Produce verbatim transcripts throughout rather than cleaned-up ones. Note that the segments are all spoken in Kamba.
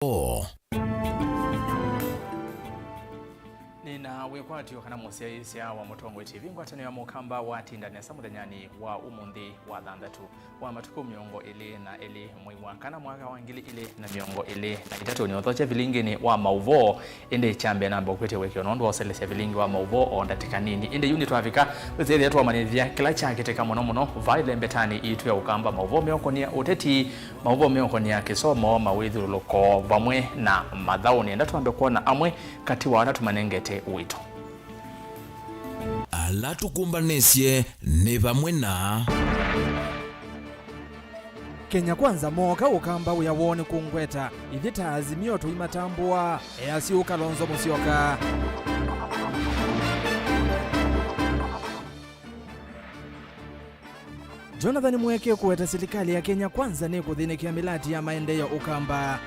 O. Nĩna wĩkwatyo kana mũsyaĩĩsya wa Mũtongoi T V, ngwatanĩo ya Mũkamba watinda nesa mũthenyanĩ wa ũmũnthĩ wa thanthatũ wa matukũ mĩongo ĩlĩ na elĩ mwei wa kana mwaka wa ngili ilĩ na mĩongo ĩlĩ na itatũ. Nĩũthokya vilingĩnĩ wa maũvoo, ĩndĩ kyambĩa namba ũkwĩtya wĩkĩo nũndũ wa ũselesya vilingi wa maũvoo o ndatĩka nini. Ĩndĩ yu nĩtwavika wĩsĩthĩa twamanyĩthya kĩla kyakĩtĩka mũno mũno vai lembetanĩ itũ ya Ũkamba, maũvoo meũkonia ũteti, maũvoo meũkonia kĩsomo, mawĩthyũlũlũko vamwe na mathaũ. Nĩenda twambe kwona amwe katĩ wa ala tũmanengete ũito. Ala tũkũmbanĩsye nĩ vamwe na. Kenya Kwanza mooka Ũkamba wĩa woo nĩ kũngweta. Ithyĩ ta Azimio tũimatambũa, easya ũũ Kalonzo Musyoka. Jonathan Mweke kũweta silikalĩ ya Kenya Kwanza nĩkũthĩnĩkĩa mĩlati ya maendeeo Ũkamba.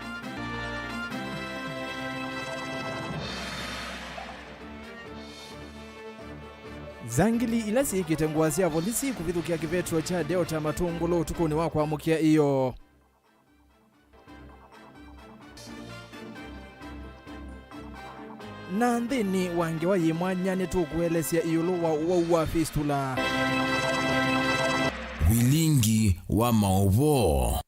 Zangili ila syĩkĩte ngũa sya volisi kũvithũkĩa kĩvetũo kya Delta Matũngũlũ ũtukũnĩ wa kwamũkĩa ĩyoo. Na nthĩnĩ wa ngewa yĩ mwanya, nĩtũkũelesya ĩũlũ wa ũwau wa fistula. Vilingi wa maũvoo.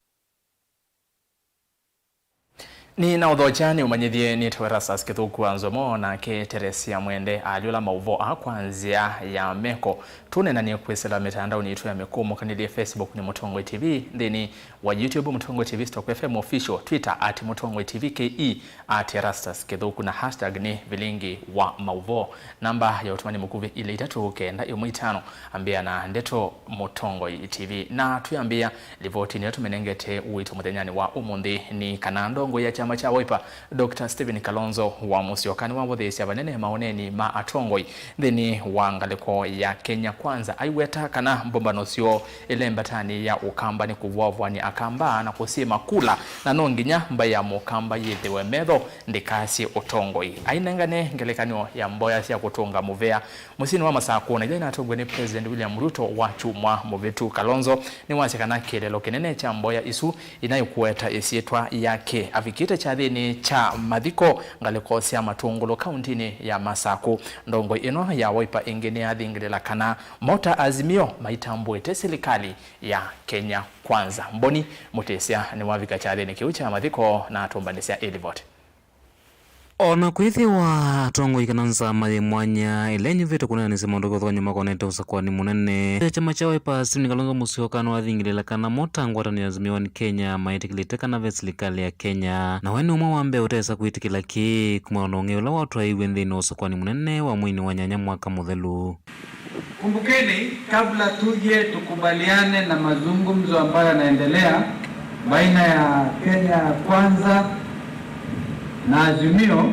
Nĩnaũthokya nĩũmanyĩthye nĩtawa Erastus Kĩthũku wa Nzomo, nake Teresia Mwende alyũla maũvoo aa kwa nzĩa ya meko. Tũneenany'e kwĩsĩla mĩtandaonĩ yitũ ya mĩkũũmũkanĩlye, Facebook nĩ Mũtongoi T V, nthĩnĩ wa YouTube Mũtongoi T V Stock F M Official, Twitter at Mũtongoi T V K E, at Erastus Kĩthũku, na hashtag nĩ vilingi wa maũvoo. Namba ya ũtũmani mũkuvĩ ilĩ itatũ kenda ĩmwe itano. Ambĩa na ndeto Mũtongoi T V. Na twĩambĩa, livoti nĩyo tũmenengete ũito mũthenyanĩ wa ũmũnthĩ nĩ kana ndongoi ya kyama kya Wiper, Doctor Stephen Kalonzo wa Musyoka nĩwavotheesya vanene maoneni ma atongoi nthĩnĩ wa ngalĩko ya Kenya Kwanza, aiweta kana mbũmbano syoo ĩlembetanĩ ya Ũkamba nĩ kũvũavũany'a Akamba na kũsyĩma kula, na no nginya mbaĩ ya Mũkamba yĩthĩwe metho ndĩkasye ũtongoi. Ainengane ngelekany'o ya mboya sya kũtũnga mũvea mũsyĩnĩ wa Masakũ, na ila inatongoew'e nĩ President William Ruto wakyumwa mũvĩtu. Kalonzo nĩwasya kana kĩeleelo kĩnene kya mboya isu inaĩ kũweta ĩsyĩtwa yake. Avikĩte kyathĩnĩ kya mathiko ngalĩko sya Matũngũlũ kauntinĩ ya Masakũ. Ndongoi ĩno ya Wiper ĩngĩ nĩyathingĩlĩla kana mo ta Azimio maitambũĩte silikalĩ ya Kenya Kwanza. Mboni Mũtĩsya nĩwavika kyathĩnĩ kĩu kya mathiko na atũmbanĩsya ĩlivoti. O na kwĩthĩwa atongoi kana nzama yĩ mwanya ĩla ĩnyuvĩte kũneenanĩsya maũndũ kĩvathũkany'o makonete ũsakũani mũnene, kyama kya Wiper, Stephen Kalonzo Musyoka nĩwathingĩlĩla kana mo ta ngwatanĩo ya Azimio One Kenya maĩtĩkĩlĩte kana ve silikalĩ ya Kenya, na we nĩ ũmwe wa mbee ũtesa kwĩtĩkĩla kĩĩ kumana na ũng'ei ũla watwaĩiw'e nthĩnĩ wa ũsakũani mũnene wa mweinĩ wa nyanya mwaka mũthelu. Kumbukeni, kabla tuje tukubaliane na mazungumzo ambayo yanaendelea baina ya Kenya Kwanza na Azimio,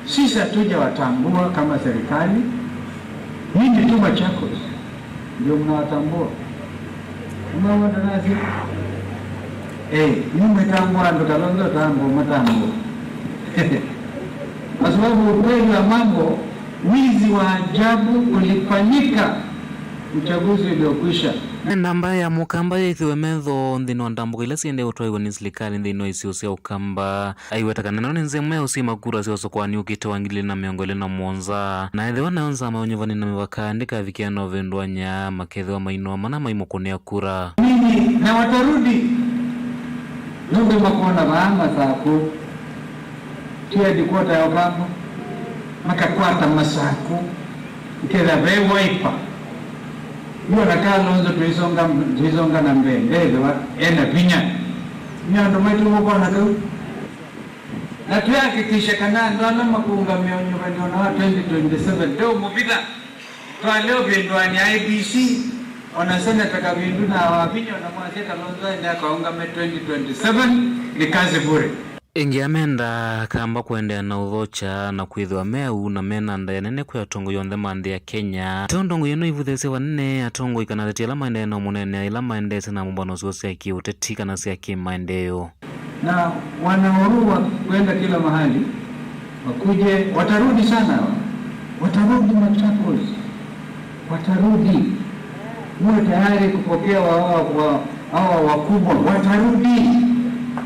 sisi hatujawatambua kama serikali. Nyinyi tu Machakos ndio mnawatambua. Mnawatambua nasi? Eh, nyinyi mmetambua ndo Kalonzo tambo, mtambo. Kwa sababu ukweli wa mambo, wizi wa ajabu ulifanyika uchaguzi uliokwisha. Nenda mbaĩ ya Mũkamba yĩthĩwe metho nthĩnĩ wa ndambũka ila siendee ũtwaĩwa nĩ silikalĩ nthĩnĩ wa isio sya Ũkamba. Aiweta kana ĩno nĩ nzĩa ĩmwe ya ũsyĩma kura sya ũsakũani ũkĩte wa ngili ilĩ na mĩongo ĩlĩ na mũonza, na ethĩwa nayo nzama ya ũnyuvani na mĩvaka ndĩkavikĩa na ũvĩndũany'a, makethĩwa mainoa mana maimũkũnĩa kura. Mimi na watarudi. Nũndũ makona vaa Masakũ. Ti headquarter ya Ũkamba, makakwata Masakũ, ĩkethĩa ve Wiper. Yu ona Kalonzo tũisonga, tũisonga na mbee, ndethĩwa ena vinya. Nĩ andũ maitũ mũkona kau. Na twĩhakikishe kana andũ ala makũũngamĩa ũnyuvani ona wa twenty twenty-seven ndeũmũvitha. Twalea ũvĩndũanĩa I E B C, ona Senator Kavindu na Wavinya ona mwasya Kalonzo aende akaũngame twenty twenty-seven, nĩ kazi bure. Ĩngĩ amenda Akamba kũendeea na ũthokya na kwĩthĩwa me au na me na ndaĩa nene kwĩ atongoi onthe ma nthĩ ya Kenya. Tondũ ndongoi ĩno ĩvũthĩĩsye vanene atongoi kana ateti ala maendee na ũmũneenea ĩla maendeesye na mbũmbano syoo sya kĩ-ũteti kana sya kĩ-maendeeo. Na wana huru wa kwenda kila mahali, wakuje, watarudi sana hawa. Watarudi Machakos. Watarudi. Muwe tayari kupokea wa, wa, wa, hawa wakubwa. Watarudi.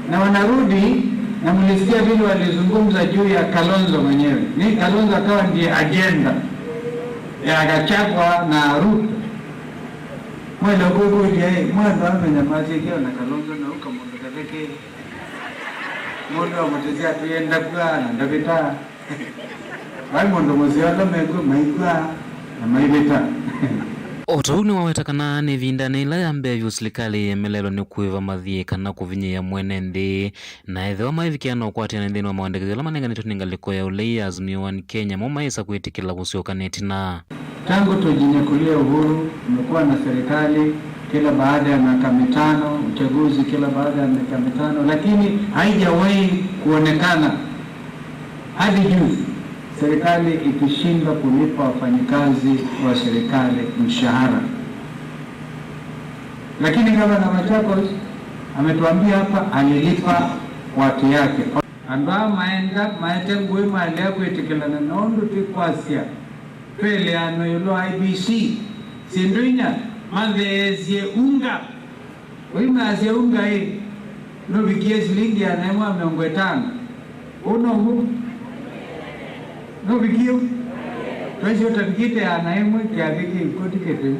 Na wanarudi, Na mlisikia vile walizungumza juu ya Kalonzo mwenyewe. Ni Kalonzo akawa ndiye agenda ya Gachagua na Ruto. Mwele kukulia, eh, mwendo amenya mazikia na Kalonzo na uka mundu katheke. Mundu amutizia tuyenda kwa na ndavita. Vai mũndũ mũseo ala mekw'a maikw'a na maivĩta. O ta ũu nĩwaweta kana nĩ ĩvindanĩ yĩla ya mbee vyũ silikalĩ yemelelwe nĩ kũĩva mathiĩ kana kũvinyĩĩa mwene nthĩ, na ethĩwa maivikĩa na ũkwatĩanĩ nthĩnĩ wa mawendekethyo ala manenganĩtwe nĩ ngalĩko ya ũlei ya Azimio One Kenya, mo mayĩsa kwĩtĩkĩla kũsyoka na ĩtina. Tangu tujinyakulie uhuru, tumekuwa na serikali kila baada ya miaka mitano, uchaguzi kila baada ya miaka mitano, lakini haijawahi kuonekana hadi juzi, serikali ikishindwa kulipa wafanyikazi wa serikali mshahara. Lakini gavana Machakos ametuambia hapa alilipa watu yake. Andũ aa maenda maete ngũĩ maelea kwĩtĩkĩlana na ũndũ twĩkwasya twĩleanwe ĩũlũ wa I E B C. Syĩndũ inya matheesye unga. Ũimaasya unga ĩ, nũvikie silingi ĩana ĩmwe na mĩongo ĩtano. Ũu now'o? Nũvikie? Twaisye ũtavikĩte ĩana ĩmwe kĩathĩ kĩu kũtikĩte.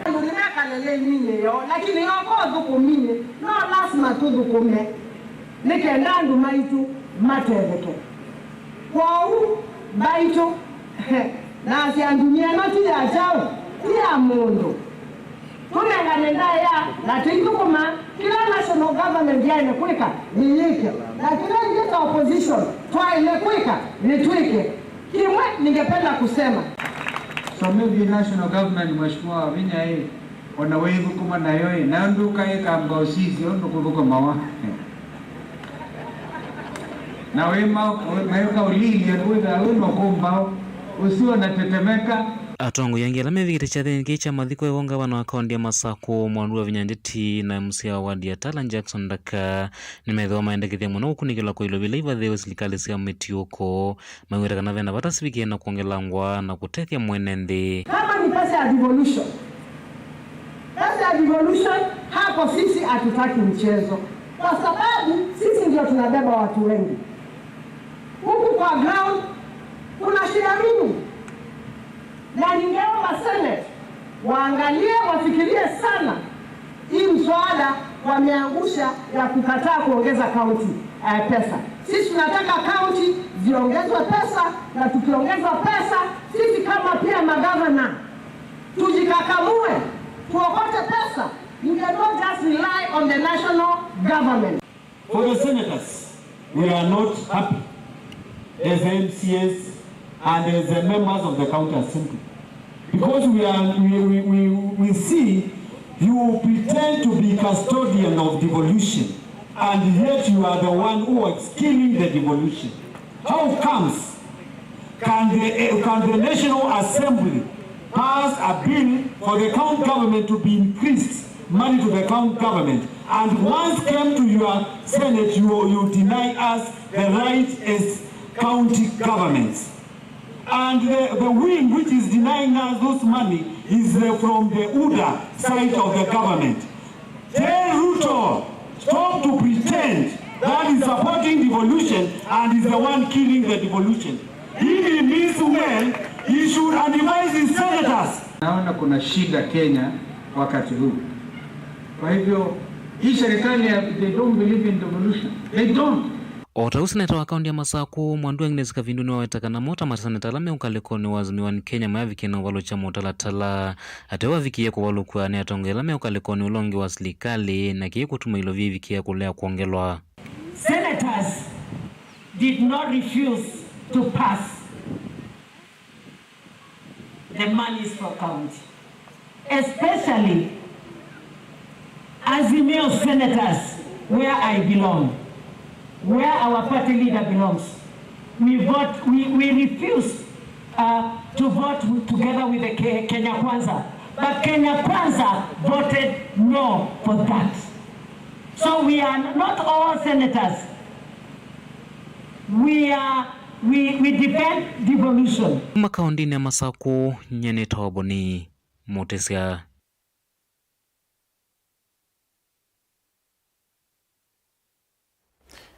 Andũ nĩmekaleleinĩ yoo, lakini yoko ũthũkũminĩ, no lasima tũthũkũme nĩ kenda andũ maitũ matetheke. Kwoou mbaitũ, nasya ndunia ĩno ti ya kyaũ, ti ya mũndũ. Tũnengane ndaĩa na tũithũkũma, kĩla national government yaĩle kwĩka nĩyĩke, na kĩla ithyĩ ta opposition twaĩle kwĩka nĩtwĩke. Kĩmwe ningependa kusema. So maybe national government, Mheshimiwa Wavinya, eh, ona wĩthũkũma nayo, eh, nayo ndũkaĩka amba ũsisye ũndũ kũthũkũmawa. Na wĩ ma-, wĩ-, mayũka ũlilye, wĩthaa wĩ makũmbaũ, ũsio na tetemeka. Atongoi angĩ ala mevikĩte kyathĩnĩ kĩĩ kya mathiko ĩvo ngavana wa kaũntĩ ya Masakũ, Mwandu Wavinya Ndeti, na M C A wa wadi ya Tala, Jackson Ndaka, nĩmethĩwa maendekethya mũno kũkunĩkĩlwa kwa ilovi ila ivathĩwe silikalĩ sya mĩtiũko, maiweta kana vena vata sivikie na kwongelangwa na kũtethya mwene nthĩ. Kama ni pesa ya devolution, pesa ya devolution, hapo sisi hatutaki mchezo, kwa sababu sisi ndio tunabeba watu wengi. Huku kwa ground kuna shida mingi, na ningeomba Senate waangalie, wafikirie sana hii mswada wameangusha ya kukataa kuongeza county, eh, pesa. Sisi tunataka county ziongezwe pesa, na tukiongezwa pesa, sisi kama pia magavana tujikakamue, tuokote pesa. You cannot just rely on the national government. For the senators, we are not happy as M C As and as the members of the county assembly, because we are, we, we, we, we see you pretend to be custodian of devolution, and yet you are the one who is killing the devolution. How comes can the, eh, can the National Assembly pass a bill for the county government to be increased money to the county government, and once came to your Senate, you, you deny us the right as county governments? And the, the wing which is denying us those money is the, from the UDA side of the government. Tell Ruto, stop to pretend that he's supporting devolution and is the one killing the devolution. If he means well, he should advise his senators. Naona kuna shida Kenya wakati huu. Kwa hivyo, hii serikali ya, they don't believe in devolution. They don't. O ta ũu, seneta wa kaũntĩ ya Masakũ, Mwandu Agnes Kavindu, nĩwaweta kana mo ta maseneta ala me ũkalĩkonĩ wa Azimio One Kenya mayavikie na ũvalũkya mũtalatala. Ateo avikie kũvalũkw'a nĩ atongoi ala me ũkalĩkonĩ ũla ũngĩ wa silikalĩ, na kĩĩ kũtuma ilovia ivikie kũlea kwongelwa. Senators did not refuse to pass the monies for county, especially Azimio senators, where I belong, where our party leader belongs. We vote, we, we refuse, uh, to vote together with the Ke-, Kenya Kwanza. But Kenya Kwanza voted no for that. So we are not all senators. We are, we, we defend devolution. Kuma kaũntĩnĩ ya Masakũ, nyie nĩtawa Boni Mũtĩsya.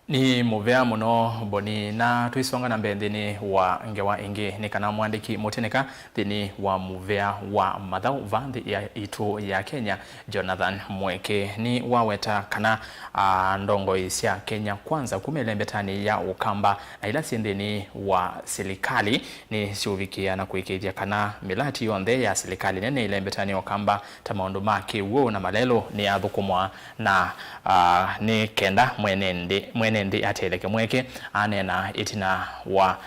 Nĩ mũvea mũno, Boni, na tũisonga na mbee nthĩnĩ wa ngewa ĩngĩ, nĩ kana mwandĩki mũtĩnĩka nthĩnĩ wa mũvea wa mathaũ va nthĩ ya itũ ya Kenya, Jonathan Mweke, nĩ waweta kana, a, ndongoi sya Kenya Kwanza kuma ĩlembetanĩ ya Ũkamba na ila syĩ nthĩnĩ wa silikalĩ nĩ syũvikĩa na kũĩkĩĩthya kana mĩlati yonthe ya silikalĩ nene ĩlembetanĩ ya Ũkamba ta maũndũ ma kĩw'ũ na malelũ nĩyathũkũmwa na, a, nĩ kenda mwene nthĩ, mwene nthĩ ateleke. Mweke aneena ĩtina wa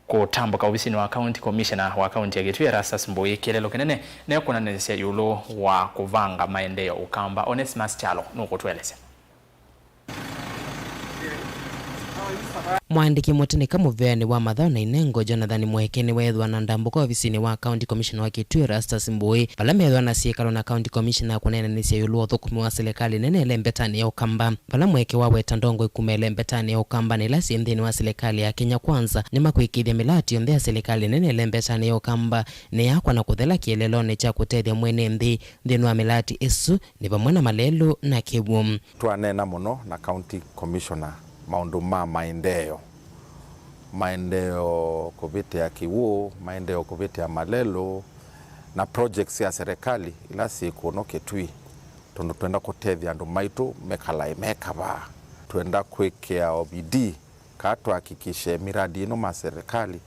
kũtambũka ovisinĩ wa County Commissioner wa kaunti ya Kitui Erastus Mbũi, kĩeleelo kĩnene nekwonanĩsya ĩũlũ wa kũvanga maendeeo Ũkamba. Onesmus Kyalo nũkũtũelesya. Mwandĩki mũtĩnĩka mũveanĩ wa mathaũ na inengo Jonathan Mweke nĩweethĩwa na ndambũka ovisinĩ wa County Commissioner wa Kitui Erastus Mbũi, vala meethĩwa na syĩkalo na County Commissioner kũneenanĩsya ĩũlũ wa ũthũkũmi wa silikalĩ nene ĩlembetanĩ ya Ũkamba, vala Mweke waweta ndongoi kuma ĩlembetanĩ ya Ũkamba na ila syĩ nthĩnĩ wa silikalĩ ya Kenya Kwanza nĩmakwĩkĩĩthya mĩlati yonthe ya silikalĩ nene ĩlembetanĩ ya Ũkamba nĩyakwa na kũthela kĩeleelonĩ kya kũtethya mwene nthĩ nthĩnĩ wa mĩlati ĩsu nĩ vamwe na malelũ na kĩw'ũ. Twaneena mũno na County Commissioner maũndũ ma maendeeo, maendeeo kũvĩtĩa kĩw'ũ, maendeeo kũvĩtĩa malelũ, na projects sya serikali ila syĩ kũno Kitui, tondũ twenda kũtethya andũ maitũ mekalae me kavaa. Twenda kwĩkĩa o bidii kaa twahakikishe miradi ĩno ma serikali,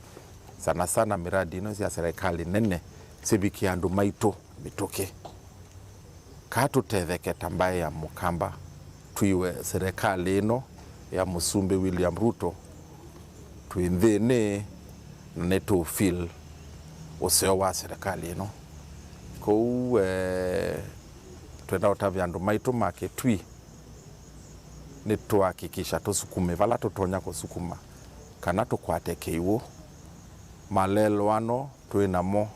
sana sana miradi ĩno sya serikali nene, sivikie andũ maitũ mĩtũkĩ. Kaa tũtetheke ta mbaĩ ya Mũkamba, twiwe serikali ĩno ya Mũsumbĩ William Ruto twĩ nthĩnĩ, na nĩtũ feel ũseo wa serikali ĩno. Kwoou, eh, twenda ũtavya andũ maitũ ma Kitui, nĩtũhakikisha tũsukume vala tũtonya kũsukuma kana tũkwate kĩw'ũ. Malelũ ano twĩ namo,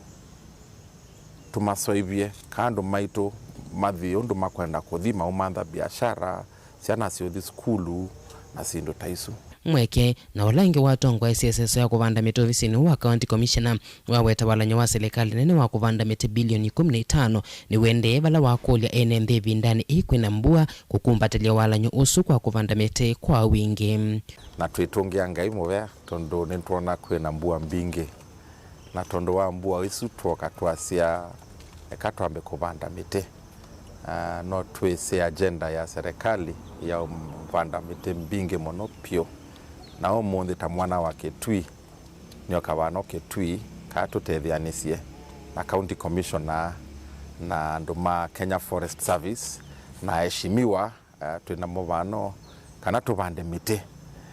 tũmaseũvye, ka andũ maitũ mathi ũndũ makwenda kũthi, maumantha biashara, syana siũthi sukulu, na syĩndũ ta isu. Mweke, na ũla ĩngĩ watongoesye ĩseso ya kũvanda mĩtĩ ovisinĩ ũũ wa County Commissioner, waweta walany'o wa silikalĩ nene wa kũvanda mĩtĩ bilioni ikũmi na itano nĩwendee, vala wakũlya ene nthĩ ĩvindanĩ ĩĩ kwĩna mbua kũkumbatĩlya walany'o ũsu kwa kũvanda mĩtĩ kwa wingĩ. Na twĩtũngĩa Ngai mũvea tondũ nĩtwona kwĩna mbua mbingĩ. Na tondũ wa mbua ĩsu, twoka twasya, eka twambe kũvanda mĩtĩ. Ah, no twĩsĩ agenda ya serikali ya kũvanda mĩtĩ mbingĩ mũno pyũ. Na ũmũnthĩ ta mwana wa Kitui, nĩoka vano Kitui, kaa tũtetheanĩsye na County Commissioner na andũ ma Kenya Forest Service na aheshimiwa, eh, twĩ namo vano, kana tũvande mĩtĩ.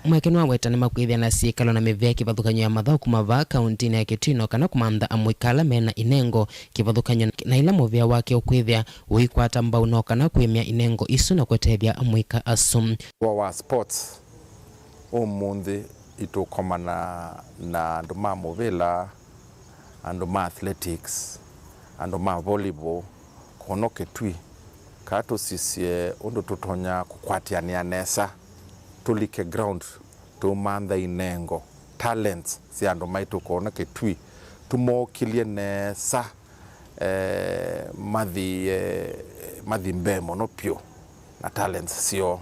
Mweke nĩwaweta nĩmakwĩthĩa na syĩkalo na mĩvĩa kĩvathũkany'o ya mathaũ kuma vaa kauntinĩ ya Kitui no kana kũmantha amũika ala mena inengo kĩvathũkany'o na ila mũvĩa wake ũkwĩthĩa ũikwata mbau no kana kwĩmya inengo isu na kũtethya amũika asu. Ũvoo wa sports, ũmũnthĩ itũkomana na andũ ma mũvĩla, andũ ma athletics, andũ ma volleyball, kũno Kitui, kaa tũsisye ũndũ tũtonya kũkwatĩanĩa nesa, tũlike ground, tũmanthe inengo, talents sya andũ maitũ kũno Kitui, tũmokĩlye nesa, eh, mathi, eh, mathi mbee mũno pyũ na talents syoo.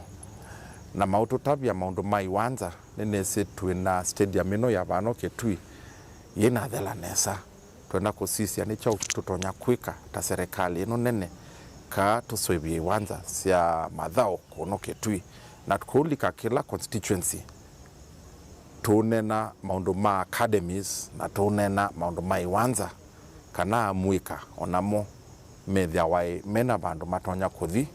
Na maũtũtavya maũndũ ma iwanza, nĩnĩsĩ twĩ na stadium ĩno ya vano Kitui yĩnathela nesa. Twenda kũsisya nĩ kyaũ tũtonya kwĩka ta serikali ĩno nene, kaa tũseũvye iwanza sya mathaũ kũno Kitui. Na kũlika kĩla constituency, tũũneena maũndũ ma academies na tũũneena maũndũ ma iwanza, kana amũika o namo methĩawa mena vandũ matonya kũthi,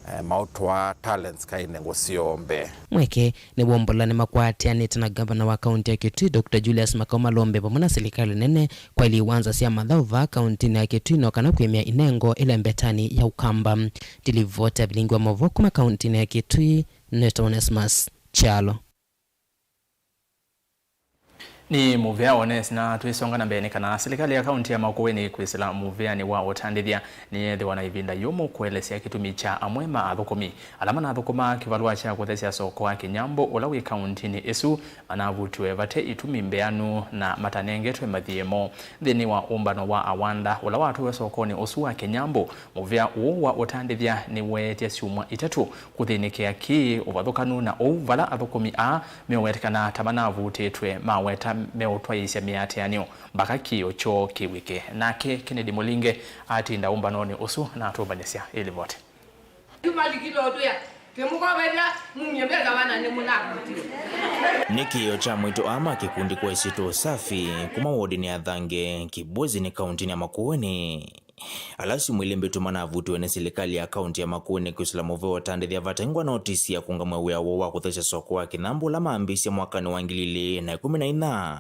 eh, maũtwaa talents ka inengo syoo mbee. Mweke nĩwoombũla nĩmakwatĩanĩte na ngavana wa kaunti ya Kitui, Doctor Julius Makau Malombe, vamwe na silikalĩ nene kwaĩlya iwanza sya mathaũ vaa kauntinĩ ya Kitui no kana kwĩmya inengo ĩlembetanĩ ya Ũkamba. Ndilivoti ya vilingi wa maũvoo kuma kauntinĩ ya Kitui, nĩtawa Onesmus Kyalo. Nĩ mũvea Ones, na twĩsonga na mbee nĩ kana silikalĩ ya kaunti ya Makueni kwĩsĩla mũveanĩ wa ũtandĩthya nĩyeethĩwa na ĩvinda yũmũ kũelesya kĩtumi kya amwe ma athũkũmi ala manathũkũma kĩvalũa kya kũthesya soko wa Kĩnyambũ ũla wĩ kauntinĩ ĩsu manavutiwe vate itumi mbeanu na matanengetwe mathiĩ moo. Nthĩnĩ wa ũmbano wa Awanda ũla watũiwe sokonĩ ũsu wa Kĩnyambũ, mũvea ũũ wa ũtandĩthya nĩweetye syumwa itatũ kũthĩnĩkĩa kĩĩ ũvathũkanu na ũu vala athũkũmi aa meũwetekana ta manavutĩtwe maweta meũtwaĩĩsya mĩatĩanĩo mbaka kĩĩo kyoo kĩw'ĩke. Nake Kennedy Mũlinge atinda ũmbanonĩ ũsu na atũmbanĩsya ĩlivoti. Malikile ũtwĩa, kĩmũkovethya mumye mbesa vana nĩ mũnakutiwe. Nĩ kĩĩo kya amwaitũ aa ma kĩkundi kwa ĩsyĩtwa Usafi kuma wodinĩ ya Thange, Kibwezi nĩ kauntinĩ ya Makueni. Ala syumwa ilĩ mbĩtu manavutiwe nĩ silikalĩ ya kaunti ya Makueni kwĩsĩla mũvea wa ũtandĩthya vate ngwa notisi ya kũũngamw'a wĩa woo wa kũthesya soko wa Kĩnyambũ ũla mambĩĩsye mwakanĩ wa ngili ilĩ na ĩkũmi na inya.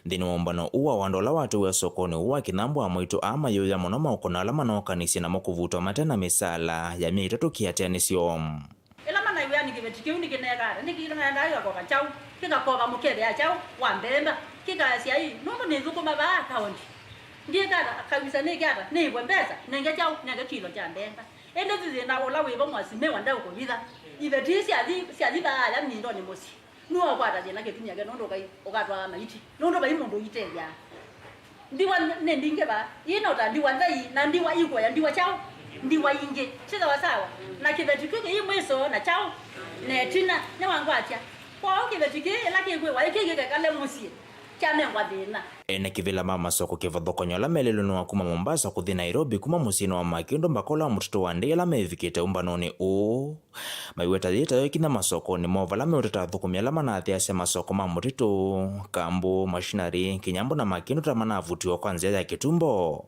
Nthĩnĩ wa ũmbano ũũ wa Awanda ũla watũiwe sokonĩ ũũ wa Kĩnyambũ, amwaitũ aa mayũya mũno maũkũna ala manookanisye namo kũvutwa mate na mĩsaala ya myei ĩtatũ kĩatĩanĩsyo. Ĩla manaĩ wĩanĩ kĩveti kĩu nĩkĩneekaa ata? Nĩkĩendaa kĩkakova kyaũ? Kĩkakova mũkethea kyaũ wa mbemba? Kĩkasya ĩ, nũndũ nĩnthũkũma vaa kaũnti, ndyĩka ata? Kawisa nĩke ata? Nĩĩvwe mbesa? Nenge kyaũ? Nenge kilo kya mbemba. Ĩndĩ thĩna ũla wĩvo mwasimĩwa ndeũkũvitha. Iveti ii syathi, syathi vaaya mĩndonĩ mũsyĩ, nũũkwata thĩna kĩtumia kĩ nũndũ ũkai ũkatwaa maiti, nũndũ vai mũndũ ũitethya. Ndiwa nĩ mbingĩ vaa, ii no ta ndiwa nthei, na ndiwa ikuoya ndiwa kyaũ? Ndiwa ingĩ. Ti sawa sawa? Na kĩveti kĩu kĩi mwĩso na kyaũ? Na ĩtina, nĩwangwatya. Kwoou kĩveti kĩĩ ĩla kĩkwĩwa ĩ kĩngĩ kekale mũsyĩ, kyanengwa thĩna. Ene kĩvĩla ma masoko kĩvathũkany'o ala melelwe nĩ wa kuma Mombasa kũthi Nairobi, kuma mũsyĩnĩ wa Makĩndũ mpaka ũla wa Mũtitũ wa Ndei ala mevikĩte ũmbanonĩ ũũ. Maiweta yĩtayo ĩkinya masokonĩ moo vala meũtata athũkũmi ala manathĩasya masoko ma mũtitũ, kambũ, machinery, Kĩnyambũ na Makĩndũ ta manavutiwa kwa nzĩa ya kĩtumbo.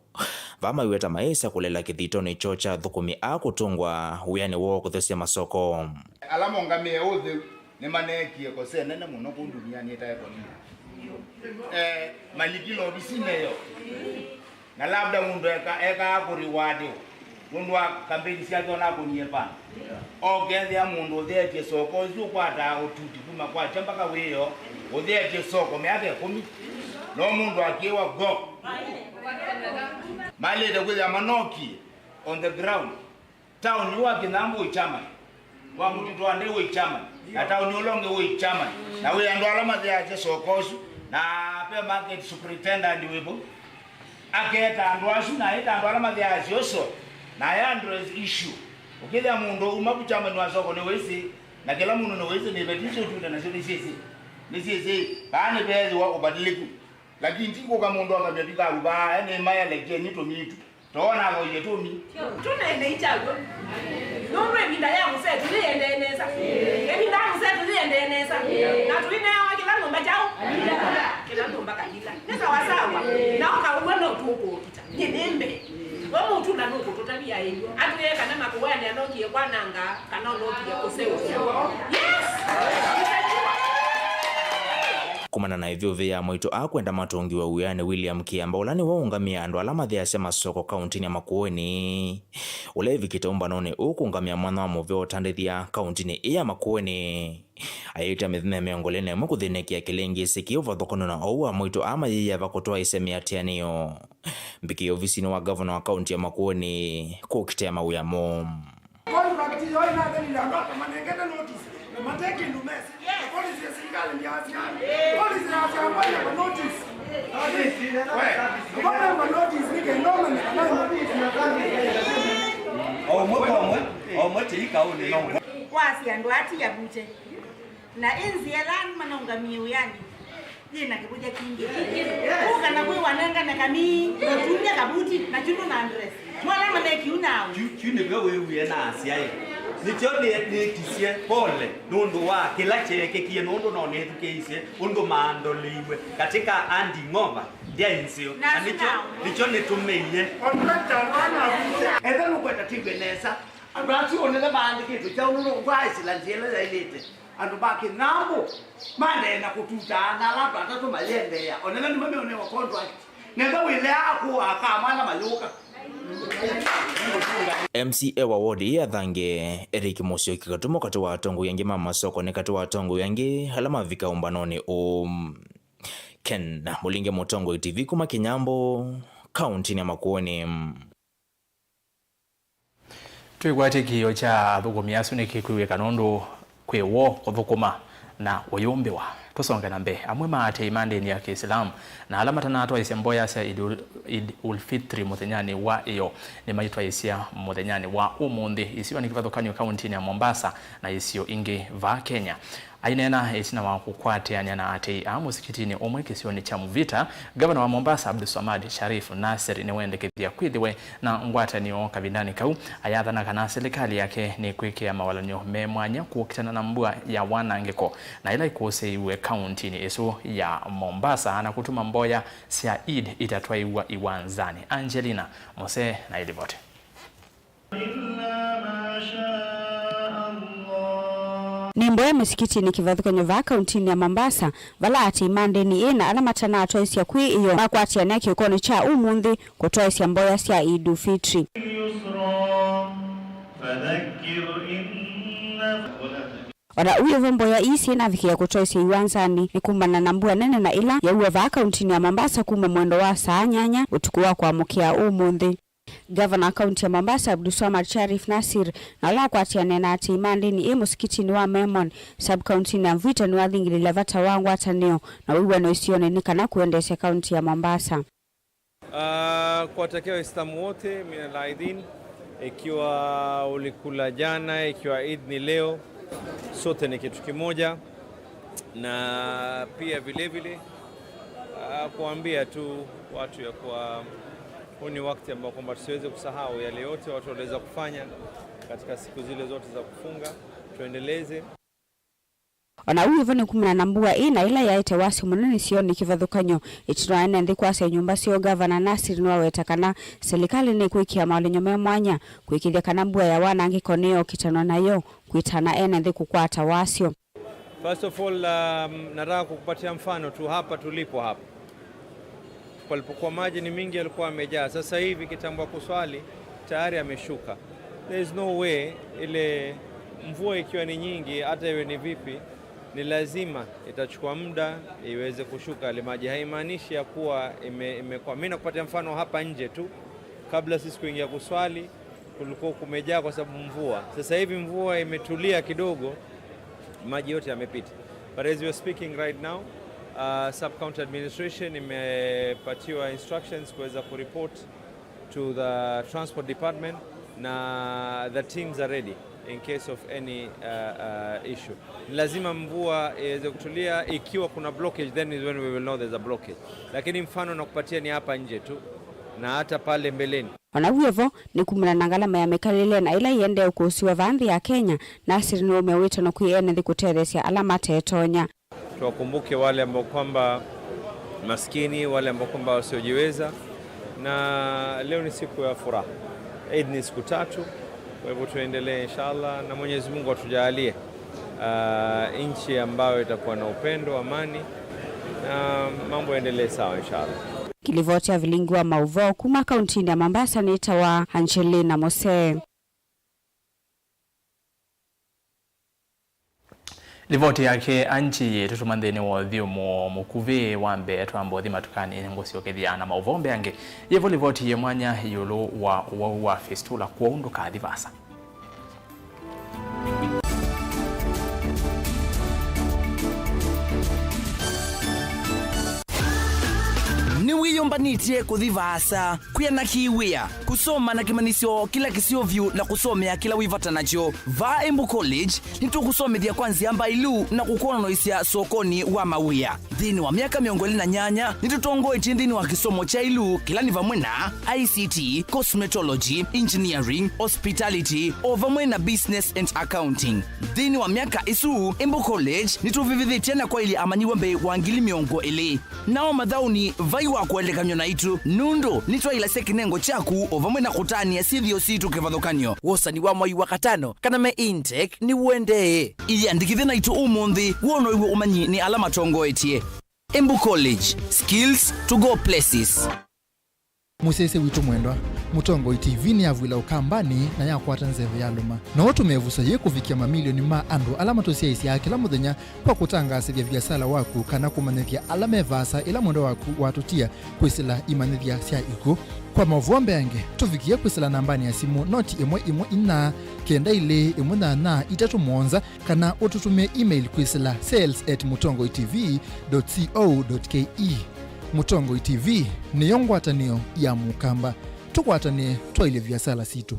Vaa maiweta mayĩsa kũlela kĩthitonĩ kyoo kya athũkũmi aa kũtũngwa wĩanĩ woo kũthesya masoko. Ala mongamĩe ũtheu nĩmaneekie kosa ĩnene mũno kũu ndunianĩ ĩtaetwa nĩ mũndũ. Eh, malikile ovisinĩ ĩyo. Na labda mũndũ eka, ekaa kũrĩwadiwa nũndũ wa kambeini syake ona akũnie pana. Okethĩa mũndũ ũtheetye soko ũsu ũkwataa ũtuti kuma kwakya mpaka wĩoo, ũtheetye soko mĩaka ĩkũmi. No mũndũ akĩwa go. Malĩte kwĩthĩa manokie on the ground. Taoni wa Kĩnyambũ wĩ Germany, wa Mũtitũ wa Ndei wĩ Germany, na taoni ũla ũngĩ wĩ Germany, na wĩ andũ ala matheasya soko ũsu, na pe market superintendent wĩ vau. Aketa andũ asu, na aita andũ ala matheasya ũso, na aya address issue. Ũkĩthĩa mũndũ uma ku Germany wa soko nĩwĩsĩ, na kĩla mũndũ nĩwĩsĩ, nĩ iveti isu ũtunda nasyo nĩsyĩsĩ, nĩsyĩsĩ, vaa nĩveethĩwa ũbadiliku. Lakini ti kũka mũndũ akamya vikavu vaa, ene maya lekeni tũmitu. Twoona avoie tũmi. Tũneenei kyaw'o. Nũndũ ĩvinda ya mũsetu yĩendee nesa. Ĩvinda ya mũsetu yĩendee nesa. Na tũineawa kĩla nyũmba kyaũ? Kĩla nyũmba kalila. Nĩ sawa sawa. Na ũkaũw'a no tũkũũkita. Nyie nĩ mbee. We mũtula nũkũtũtavya ĩw'o. Atwĩe kana Makũeni anokie kwananga kana ũnokie kũseũvya. Yes! Kumana na ĩvyũvĩ ya amwaitũ aa kwenda matũngiwe wĩanĩ, William Kĩamba, ũla nĩwe ũũngamĩe andũ ala matheasya masoko kauntinĩ ya Makueni, ũla ĩvikĩte ũmbanonĩ ũũ kũũngamĩa mwanya wa mũvea ũtandĩthya kauntinĩ ĩĩ ya Makueni, ayĩtya mĩthenya mĩongo ĩlĩ na ĩmwe kũthĩnĩkĩa kĩlĩngĩsĩ kĩĩ ũvathũkano na ũu amwaitũ aa mayĩyĩava kũtwaĩĩsya mĩatĩanĩo. Mbikĩe ovisinĩ wa ngavana wa kaunti ya Makueni kũkitĩa mawĩa moo. Contract yo ĩnathelile andũ akamanengete notice na mate kĩndũ mesa. Na policy ya serikali ndyaasya. Policy ya serikali ya notice. Notice. We, kwa notice ni kenda ũmanye kana notice na kazi. O ũmwe kwa ũmwe, o ũmwe tĩi kaũnĩ no ũmwe. Wasya andũ ati ya vute. Na ĩ nzĩa ĩla andũ manaũngamie wĩanĩ yĩ na kĩvũthya kingĩ. Kũka na kwĩ wanengane kamii, na ũtumya kavuti, na kyundũ na andresi. Mwala manekiu nao. Kyu, kyu nĩvyo wĩwie na asyaĩ. Nĩkyo nĩ-, nĩtisye pole nũndũ wa kĩla kyeekĩkie, nũndũ no nĩthukĩĩsye ũndũ maandolĩiwe katika handing over ndyaĩ nzeo. Na nĩkyo, nĩkyo nĩtũmĩie. Etha nũkwenda twĩw'e nesa, andũ asu onethe maandĩkĩtwe kyaũ nũndũ twaĩsĩla nzĩa ĩla yaĩlĩte. Andũ ma Kĩnyambũ maendee na kũtutaa na ala andũ atatũ mayĩendeea, o na ĩla nĩmo meũnewa contract. Nenda wĩleaa kũaa kaa mwana mayũka. M C A wa ward ĩĩ ya Thange, Eric Mũsyoki Katumo, katĩ wa atongoi angĩ ma masoko, nĩ katĩ wa atongoi angĩ ala mavika ũmbanonĩ ũũ. Ken Mũlinge, Mũtongoi T V kuma Kĩnyambũ, kaũntĩnĩ ya Makueni. Twĩkwatye kĩĩo kya athũkũmi asu nĩkĩkwĩw'ĩka nũndũ kwĩ woo kũthũkũma na ũyũmbĩwa. Tũsonge na mbee. Amwe ma aatĩĩi ma ndĩni ya Kĩisilamu na ala matanatwaĩsya mboya sya Eid ul-, Eid ul-Fitri mũthenyanĩ wa ĩyoo nĩmaitwaĩsya mũthenyanĩ wa ũmũnthĩ isiwanĩ kĩvathũkany'o kaũntĩnĩ ya Mombasa na isio ingĩ vaa Kenya. Aineena ĩtina wa kũkwatĩanĩa na aatĩĩi aa mũsikitinĩ ũmwe kĩsionĩ kya Mvita, Ngavana wa Mombasa Abdulswamad Sharif Nassir nĩwendekethya kwĩthĩwe na ngwatanĩo kavindanĩ kau, ayathana kana silikalĩ yake nĩkwĩkĩa mawalany'o me mwanya kũkitana na mbua ya wanangĩko na ĩla ĩkũsĩĩiwe kaũntĩnĩ ĩsu ya Mombasa na kũtuma mboya sya Eid itatwaĩwa iwanzanĩ. Angelina Mose na ĩlivoti. Nĩ mboya mĩsikitinĩ kĩvathũkany'o vaa kaũntĩnĩ ya Mombasa, vala aatĩĩi ma ndĩni ĩĩ na ala matanatwaĩsya kwĩ ĩyoo makwatĩanĩa kĩokonĩ kya ũmũnthĩ kũtwaĩsya mboya sya Eid ul-Fitri. O na ũu vo, mboya ii syĩnavikĩĩa kũtwaĩsya iwanzanĩ nĩ kumana na mbua nene na ĩla yaua vaa kaũntĩnĩ ya Mombasa kuma mwendo wa saa nyanya ũtukũ wa kũamũkĩa ũmũnthĩ. Ngavana wa kaunti ya Mombasa, Abdulswamad Sharif Nassir, na ũla ũkwatĩanĩa na aatĩĩi ma ndĩni ĩ mũsikitinĩ wa Memon, sub-kauntinĩ ya Mvita, nĩwathingĩlĩlya vata wa ngwatanĩo na wĩw'ano isionĩ nĩ kana kũendeesya kaunti ya Mombasa. Ah, kuwatakia Waislamu wote, minal aidin, ikiwa ulikula jana, ikiwa Eid ni leo, sote ni kitu kimoja. Na pia vile vile, ah, kuambia tu watu ya kuwa huu ni wakati ambao kwamba tusiweze kusahau yale yote watu waliweza kufanya katika siku zile zote za kufunga, tuendeleze. O na ũu vo, nĩ kumana na mbua ĩ na ĩla yaĩte wasyo mũnene isionĩ kĩvathũkany'o, ĩtina wa ene nthĩ kwasya nyũmba syoo, Ngavana Nassir nĩwaweta kana silikalĩ nĩkwĩkĩa maũlany'o me mwanya kũĩkĩĩthya kana mbua ya wanangĩko nĩyokĩtanwa nayo, kwĩtana ene nthĩ kũkwata wasyo. First of all, um, nataka kukupatia mfano tu hapa tulipo hapa. Palipokuwa maji ni mingi, yalikuwa yamejaa. Sasa hivi kitambo ya kuswali tayari ameshuka. There is no way, ile mvua ikiwa ni nyingi, hata iwe ni vipi, ni lazima itachukua muda iweze kushuka ile maji. Haimaanishi ya kuwa ime-, imekuwa. Mimi nakupatia mfano hapa nje tu, kabla sisi kuingia kuswali, kulikuwa kumejaa kwa sababu mvua. Sasa hivi mvua imetulia kidogo, maji yote yamepita. But as we are speaking right now, uh, sub-county administration imepatiwa instructions kuweza kureport to the transport department, na the teams are ready in case of any, uh, uh, issue. Lazima mvua iweze kutulia, ikiwa kuna blockage, then is when we will know there's a blockage. Lakini mfano nakupatia ni hapa nje tu, na hata pale mbeleni. O na w'o vo, nĩ kumana na ngalama ya mĩkalĩle na ĩla ĩendee ũkũsĩwa vaa nthĩ ya Kenya, Nassir nĩwaumya wĩtano kwĩ ene nthĩ kũtetheesya ala matetonya. Tuwakumbuke wale ambao kwamba maskini, wale ambao kwamba wasiojiweza, na leo ni siku ya furaha. Eid ni siku tatu, kwa hivyo tuendelee inshallah, na Mwenyezi Mungu atujalie, ah, nchi ambayo itakuwa na upendo, amani, na mambo yaendelee sawa inshallah. Kĩlivoti ya vilingi wa maũvoo kuma kauntinĩ ya Mombasa nĩtawa Angelina Mose. Livoti yake Angie ĩtũtuma nthĩnĩ wa ũthyũmũo mũkuvĩ wa mbee. Twamba ũthi matukanĩ, nĩngũsyokethya na maũvoo mbeange. Yĩvo livoti yĩ mwanya ĩũlũ wa ũwau wa fistula, kwoou ndũkathi vaasa. Nĩwĩyũmbanĩtye kũthi vaasa, kwĩana kĩ wĩa, kũsoma na kĩmanyĩsyo kĩla kĩseo vyũ na kũsomea kĩla wĩ vata nakyo. Vaa Embu College, nĩtũkũsomethya kwa nzĩa mbailu na kũkwonanĩsya sokonĩ wa mawĩa. Nthĩnĩ wa myaka mĩongo ĩlĩ na nyanya, nĩtũtongoetye nthĩnĩ wa kĩsomo kya ĩlu, kĩla nĩ vamwe na I C T, cosmetology, engineering, hospitality, o vamwe na business and accounting. Nthĩnĩ wa myaka ĩsu, Embu College nĩtũvĩvĩthĩtye na kwaĩlya amanyĩw'a mbee wa ngili mĩongo ĩlĩ. Nao mathaũni vai wa kũelekanw'a naitũ, nũndũ nĩtwaĩlasya kĩnengo kyaku o vamwe na kũtanĩa syĩthĩo sitũ kĩvathũkany'o. Wosani wa mwai wa katano, kana me intake, nĩũendee. Ĩyĩandĩkĩthye naitũ ũmũnthĩ, wonow'e ũmanyi nĩ ala matongoetye. Embu College, skills to go places. Mũsyaĩĩsya witũ mwendwa, Mũtongoi T V nĩyavw'ĩla Ũkambanĩ na yakwata nzeve ya lũma. No ũtũmĩe ĩvuso yĩĩ kũvikĩa mamilioni ma andũ ala matũsyaĩĩsyaa kĩla mũthenya kwa kũtangaasĩthya viasala waku kana kũmanyĩthya ala me vaasa ĩla mwendwa waku watũtia kwĩsĩla imanyĩthya sya ikw'ũ. Kwa maũvoo mbeange, tũvikĩe kwĩsĩla nambanĩ ya simũ noti ĩmwe ĩmwe inya kenda ilĩ ĩmwe nyanya itatũ mũonza, kana ũtũtũmĩe email kwĩsĩla sales at mutongoi T V dot co dot K E. Mũtongoi T V nĩyo ngwatanĩo ya Mũkamba. Tũkwatanĩe twaĩlye viasala sitũ.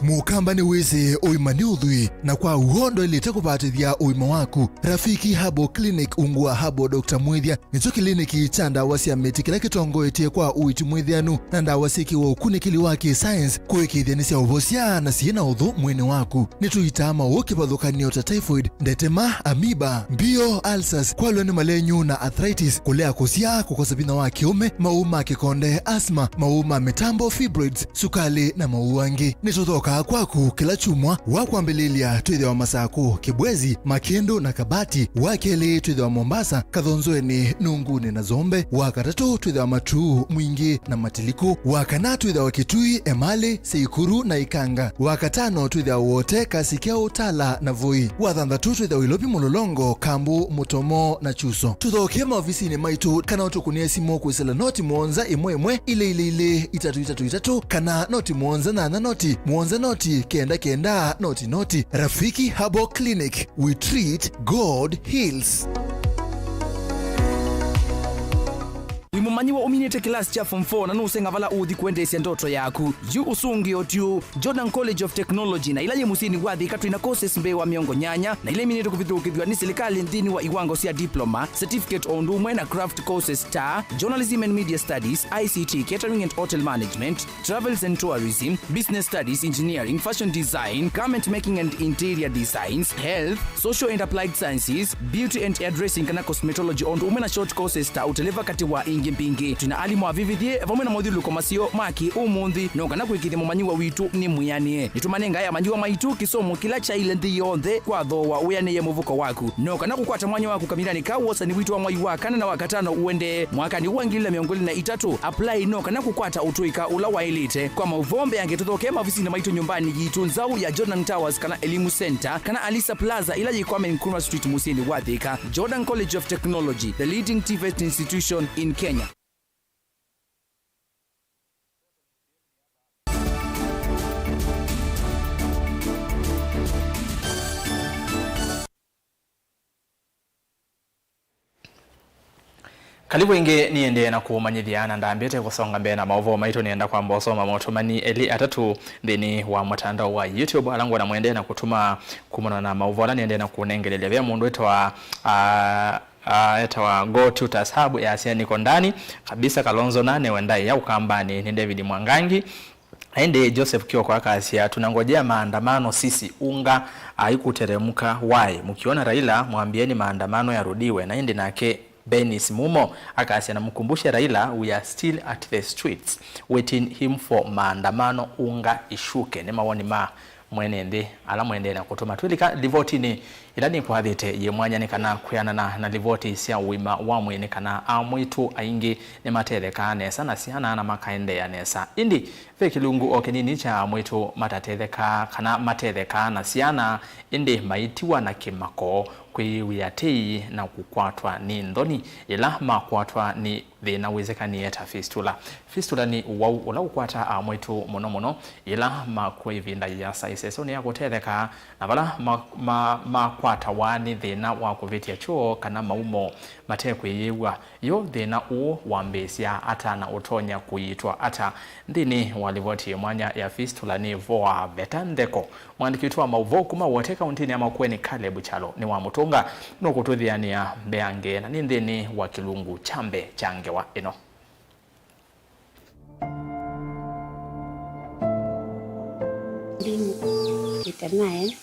Mũkamba nĩwĩsĩ ũima nĩ ũthwii, na kwa w'o ndwaĩlĩte kũvatĩthya ũima waku. Rafiki Herbal Clinic ungu wa Herbal Doctor Mwĩthya nĩkyo kĩliniki kya ndawa sya mĩtĩ kĩla kĩtongoetye kwa ũiiti mwĩthĩanu na ndawa syĩkĩwe ũkunĩkĩli wa kĩ-science kũĩkĩĩthya nĩsyaũvosya na syĩ na ũthũ mwĩĩnĩ waku. Nĩtũitaa maũũ kĩvathũkany'o ta typhoid, ndetema, amoeba, mbio, ulcers, kwalwa nĩ malenyu na arthritis, kũlea kũsyaa, kũkosa vinya wa kĩũme, maũũ ma kĩkonde, asthma, maũũ ma mĩtambo, fibroids, sukalĩ, na maũũ angĩ. Nĩtũthokaa kwaku kĩla kyumwa. Wa kwambĩlĩlya twĩthĩawa Masakũ, Kĩbwezi, Makĩndũ, na Kabati. Wa kelĩ twĩthĩawa Mombasa, Kathonzweni, Nungunĩ, na Zombe. Wa katatũ twĩthĩawa Matuu, Mwingĩ, na Matiliku. Wa kana twĩthĩawa Kitui, Emali, Seikuru, na Ikanga. Wa katano twĩthĩawa Wote, Kasikau, Tala, na Voi. Wa thanthatũ twĩthĩawa Ilovi, Mũlolongo, Kambu, Mũtomo, na Chuso. Tũthokee maovisinĩ maitũ kana ũtũkũnĩe simũ kwĩsĩla noti mũonza ĩmwe ĩmwe ilĩ ilĩ ilĩ itatũ itatũ itatũ kana noti mũonza nyanya noti mũonza noti kenda kenda noti noti. Rafiki Herbal Clinic, we treat, God heals. Wĩ mũmanyĩw'a ũminĩte kĩlasi kya form four na nũũseng'a vala ũũthi kũendeesya ndoto yaku? Yu ũsũngĩo tyu. Jordan College of Technology na ila yĩ mũsyĩnĩ wa Thika twĩ na courses mbee wa mĩongo nyanya na ila iminĩtwe kũvithũkĩthw'a nĩ silikalĩ nthĩnĩ wa iwango sya diploma, certificate o ũndũ ũmwe na craft courses ta Journalism and Media Studies, I C T, Catering and Hotel Management, Travels and Tourism, Business Studies, Engineering, Fashion Design, Garment Making and Interior Designs, Health, Social and Applied Sciences, Beauty and Hairdressing kana Cosmetology, o ũndũ ũmwe na short courses ta ũteleva katĩ wa ingĩ mbingĩ. Twĩ na alimũ avĩvĩthye vamwe na mothyũlũlũko maseo ma kĩ-ũmũnthĩ, no kana kũĩkĩĩthya mũmanyĩw'a witũ nĩ mwĩanĩe. Nĩtũmanengae amanyĩw'a maitũ kĩsomo kĩla kyaĩle nthĩ yonthe kwa thooa wĩanĩe mũvuko waku. No kana kũkwata mwanya waku kavindanĩ ka wosani witũ wa mwai wa kana na wa katano ũendee mwakanĩ wa ngili ilĩ na mĩongo ĩlĩ na itatũ, apply no kana kũkwata ũtũĩka ũla waĩlĩte. Kwa maũvoo mbeange, tũthokee maovisinĩ maitũ nyũmbanĩ yitũ nzaũ ya Jordan Towers kana Elimu Center kana Alisa Plaza ĩla yĩ Kwame Nkrumah Street mũsyĩnĩ wa Thika. Jordan College of Technology, the leading TVET institution in Kenya. Kalivu ĩngĩ, nĩendee na kũmanyĩthya, na ndambĩte kũsonga mbee na maũvoo maitũ, nĩenda kwamba ũsoma motũmani elĩ atatũ nthĩnĩ wa mũtandao wa YouTube, ala ngwona mwendeee na kũtũma kumana na maũvoo ala nĩendee na kũnengelelya. Ve mũndũ wĩtawa, ah, ah, etawa Go Tutors Hub, yasya, "Niko ndani kabisa, Kalonzo nanewe ndaĩa Ũkambanĩ." Nĩ David Mwangangi. Ĩndĩ Joseph Kioko akasya, "Tunangojea maandamano sisi, unga haikuteremka. Why? Mkiona Raila, mwambieni maandamano yarudiwe." Na ĩndĩ nake Benis Mumo akasya, "Namkumbushe Raila, we are still at the streets waiting him for maandamano, unga ishuke." Nĩ mawoni ma mwene nthĩ ala mwendeee na kũtũma. Twĩlika livotinĩ ĩla nĩkwathĩte yĩ mwanya nĩ kana kwĩanana na livoti sya ũima wa mwĩĩ nĩ kana amwĩtũ aingĩ nĩmatethekaa nesa na syana na makaendeea nesa. Ĩndĩ ve kĩlungu o kĩnini kya amwĩtũ matatethekaa kana matethekaa na syana, ĩndĩ maitiwa na kĩmako, kwĩw'ĩa tei na kũkwatwa nĩ nthoni yĩla makwatwa nĩ thĩna wĩsĩkanĩe ta fistula. Fistula nĩ ũwau ũla ũkwataa amwĩtũ mũno mũno yĩla makw'a ĩvinda yĩasa ĩsesonĩ ya kũtetheka, na vala ma-, ma-, makwatawa nĩ thĩna wa kũvĩtya kyoo kana maumo matekwĩyĩw'a. Yo thĩna ũũ wambĩĩsya ata na ũtonya kũiitwa ata? Nthĩnĩ wa livoti ya mwanya ya fistula nĩ voa veta ntheko. Mwandĩki witũ wa maũvoo kuma Wote kaũntĩnĩ ya Makueni, Caleb Kyalo, nĩwamũtũnga. Nũkũtũthĩanĩa mbeange na nĩ nthĩnĩ wa kĩlungu kya mbee kya ngewa ĩno. Ndinĩkĩte naĩ,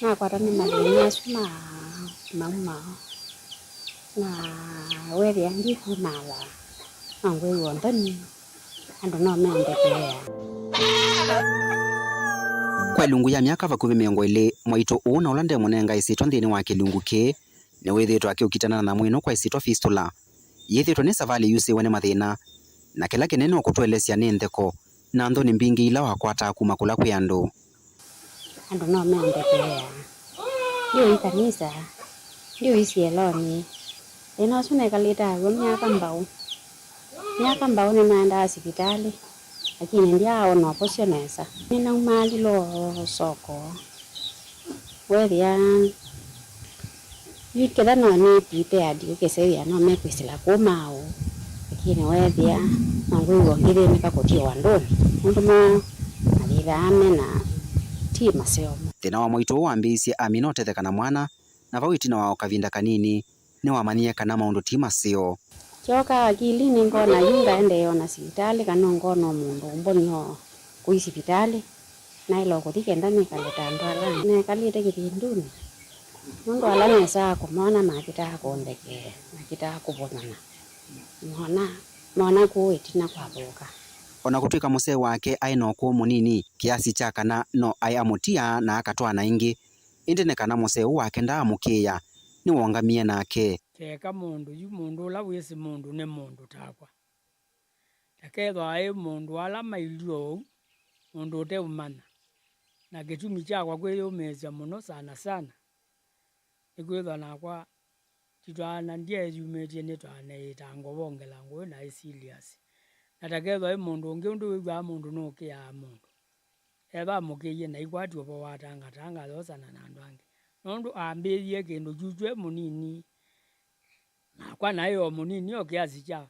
nakwatwa nĩ mathĩna asu ma maumao, na weethĩa ndikumaala, no ngwĩw'a nthoni, andũ no meandekeea. Kwa ĩlungu ya myaka vakuvĩ mĩongo ĩlĩ, mwaitũ ũũ na ũla ndemũnenga ĩsyĩtwa nthĩnĩ wa kĩlungu kĩĩ, Nĩwĩthĩĩtwe akĩũkitana na nyamũ ĩno kwa ĩsyĩtwa fistula. Yĩthĩĩtwe nĩ savalĩ yusĩwe nĩ mathĩna, na kĩla kĩnene ũkũtũelesya nĩ ntheko na nthoni mbingĩ ila wakwataa kuma kũla kwĩ andũ. Andũ no mendekeea. Ndiũĩ kanisa, ndiũĩ syelonĩ. Thĩna ũsu nekalĩte naw'o myaka mbau. Myaka mbau nĩnaendaa sivitalĩ, lakini ndyaaona ũvosyo nesa. Nĩnaumaalile o soko. Weethĩa yu ketha no nĩ prepared, ũkĩsĩ wĩa no mekwĩsĩla kũu maaũ, lakini weethĩa no ngwĩw'a ngĩthĩnĩka kũthi o andũnĩ, nũndũ mo mathĩthaa me na ti maseo mo. Thĩna wa mwaitũ ũũ wambĩĩisye amina ũtetheka na mwana, na vau ĩtina wa o kavinda kanini, nĩwamanyie kana maũndũ ti maseo. Kyooka akilinĩ ngona yu ngaendee o na sivitalĩ, kana ngona o mũndũ ũmbon'yo kũi sivitalĩ, naĩle o kũthi kenda nĩkale ta andũ ala angĩ. Nekalĩte kĩvindunĩ, nũndũ ala nesaa kũmona makĩtaa kũndekeea, makĩtaa kũvũthana. Mona, mona kũu ĩtina kwavũka. O na kũtw'ĩka mũsee wake aĩ na ũkũũ mũnini kĩasi kya kana no aĩ amũtia na akatwaana ĩngĩ, ĩndĩ nĩ kana mũsee ũũ wake ndaamũkĩĩa, nĩwongamie nake. Keka mũndũ yu, mũndũ ũla wĩsĩ mũndũ nĩ mũndũ takwa. Ndakethwa aĩ mũndũ ala mailyĩ ũu, mũndũ ũteũmanya. Na kĩtumi kyakwa kwĩyũmĩĩsya mũno sana sana, nĩkwĩthwa nakwa titwaana, ndyeeyumĩtye nĩtwaane ĩtango wongela ngũĩ naĩ serious. Na takethwa ĩ mũndũ ũngĩ ũndũ wĩw'aa mũndũ nũkĩaa mũndũ. Ethwa amũkĩie na aikwatya ũvo wa tangatanga ayosana na andũ angĩ. Nũndũ ambĩĩie kĩndũ kyutw'e mũnini, nakwa naĩ o mũnini o kĩasi kya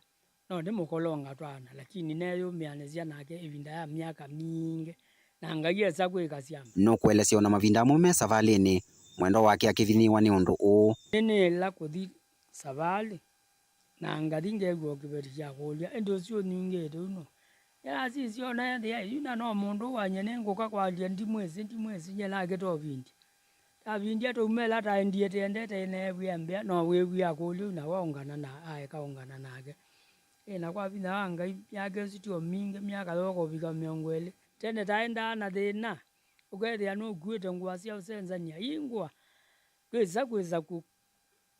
no nĩmũkolonga twaana, lakini neeyũmĩanĩsya nake ĩvinda ya myaka mingĩ, na Ngai esa kwĩka syama. Nũkũelesya o na mavinda amwe me savalĩnĩ, mwendwa wake akĩvinyĩĩwa nĩ ũndũ ũũ. Nĩnĩĩla kũthi savalĩ, na ngathi ngew'a o kĩveti kya kũlya, ĩndĩ ũsu ũningĩte ũno. Nĩnasisya o na ethĩa yu na no mũndũ wany'e nĩngũka kwalya, ndimwĩsĩ, ndimwĩsĩ, nyie nakĩta ũvindya. Tavindya tũumela taendie tĩendete ĩneew'ĩa mbĩa, no wĩw'ĩa akũlya yu na waũngana na aeka ũngana nake. Ĩ, na kwa vinya wa Ngai, myaka ĩsu ti o mingĩ, myaka yooka ũvika mĩongo ĩlĩ. Tene taendaa na thĩna, ũkethĩa nũkuĩte ngũa sya ũsenzany'a, ii ngũa twĩsa kwĩsa kũ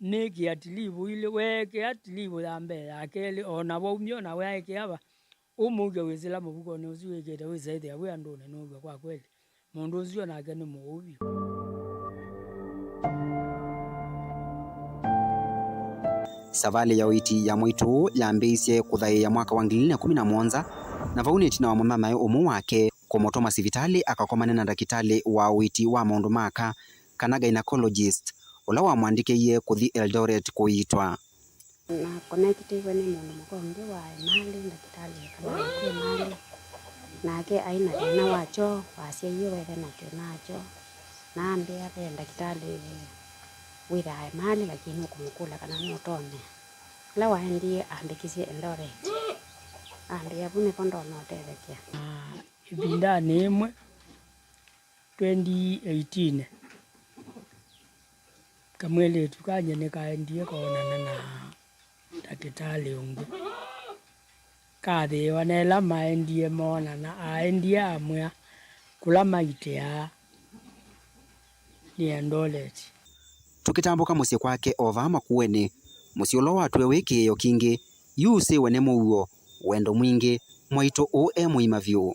nĩkĩa tilivũ ilĩ, weekĩa tilivũ ya mbee, ya kelĩ, o na waumya, o na weekĩa va, ũmũke wĩsĩla mũvukonĩ ũsu wĩkĩte, wĩsa ĩthĩa wĩ andũnĩ nũw'a kwa kweli mũndũ ũsu o nake nĩ mũũu vyũ. Savalĩ ya ũiiti ya mwaitũ ũũ yambĩĩisye kũthaĩĩa mwaka wa ngili ilĩ na ĩkũmi na mũonza, na vau nĩ ĩtina wa mũnyanyae ũmwe wake kũmũtũma sivitalĩ akakomane na ndakĩtalĩ wa ũiiti wa maũndũ ma aka, kana gynecologist, ũla wamũandĩkĩie kũthi Eldoret kũiitwa. Na connectiwe nĩ mũndũ mũka ũngĩ wa Emali, ndakĩtalĩ ĩkalaa kwĩ Emali. Nake aĩ na thĩna wa kyoo, wasyaie wethe na thĩna wa kyoo. Na ambĩa ve ndakĩtalĩ wĩthaa Emali, lakini ũkũmũkũlya kana nũtonya. Ĩla waendie ambĩkĩsye Eldoret. Ambĩa vu nĩvo ndonya ũtethekea. Ĩvindanĩ yĩmwe, twenty eighteen, kamwĩlĩtu kangye nĩkaendie koonana na ndakĩtalĩ ũngĩ. Kathĩĩwa na ĩla maendie moonana, aendie amwĩa kũla maitĩaa nĩ Eldoret. Tũkĩtambũka mũsyĩ kwake o vaa Makueni, mũsyĩ ũla watwĩe wĩ kĩĩo kingĩ, yu ũsĩwe nĩ mũuo, wendo mwingĩ, mwaitũ ũũ e mũima vyũ.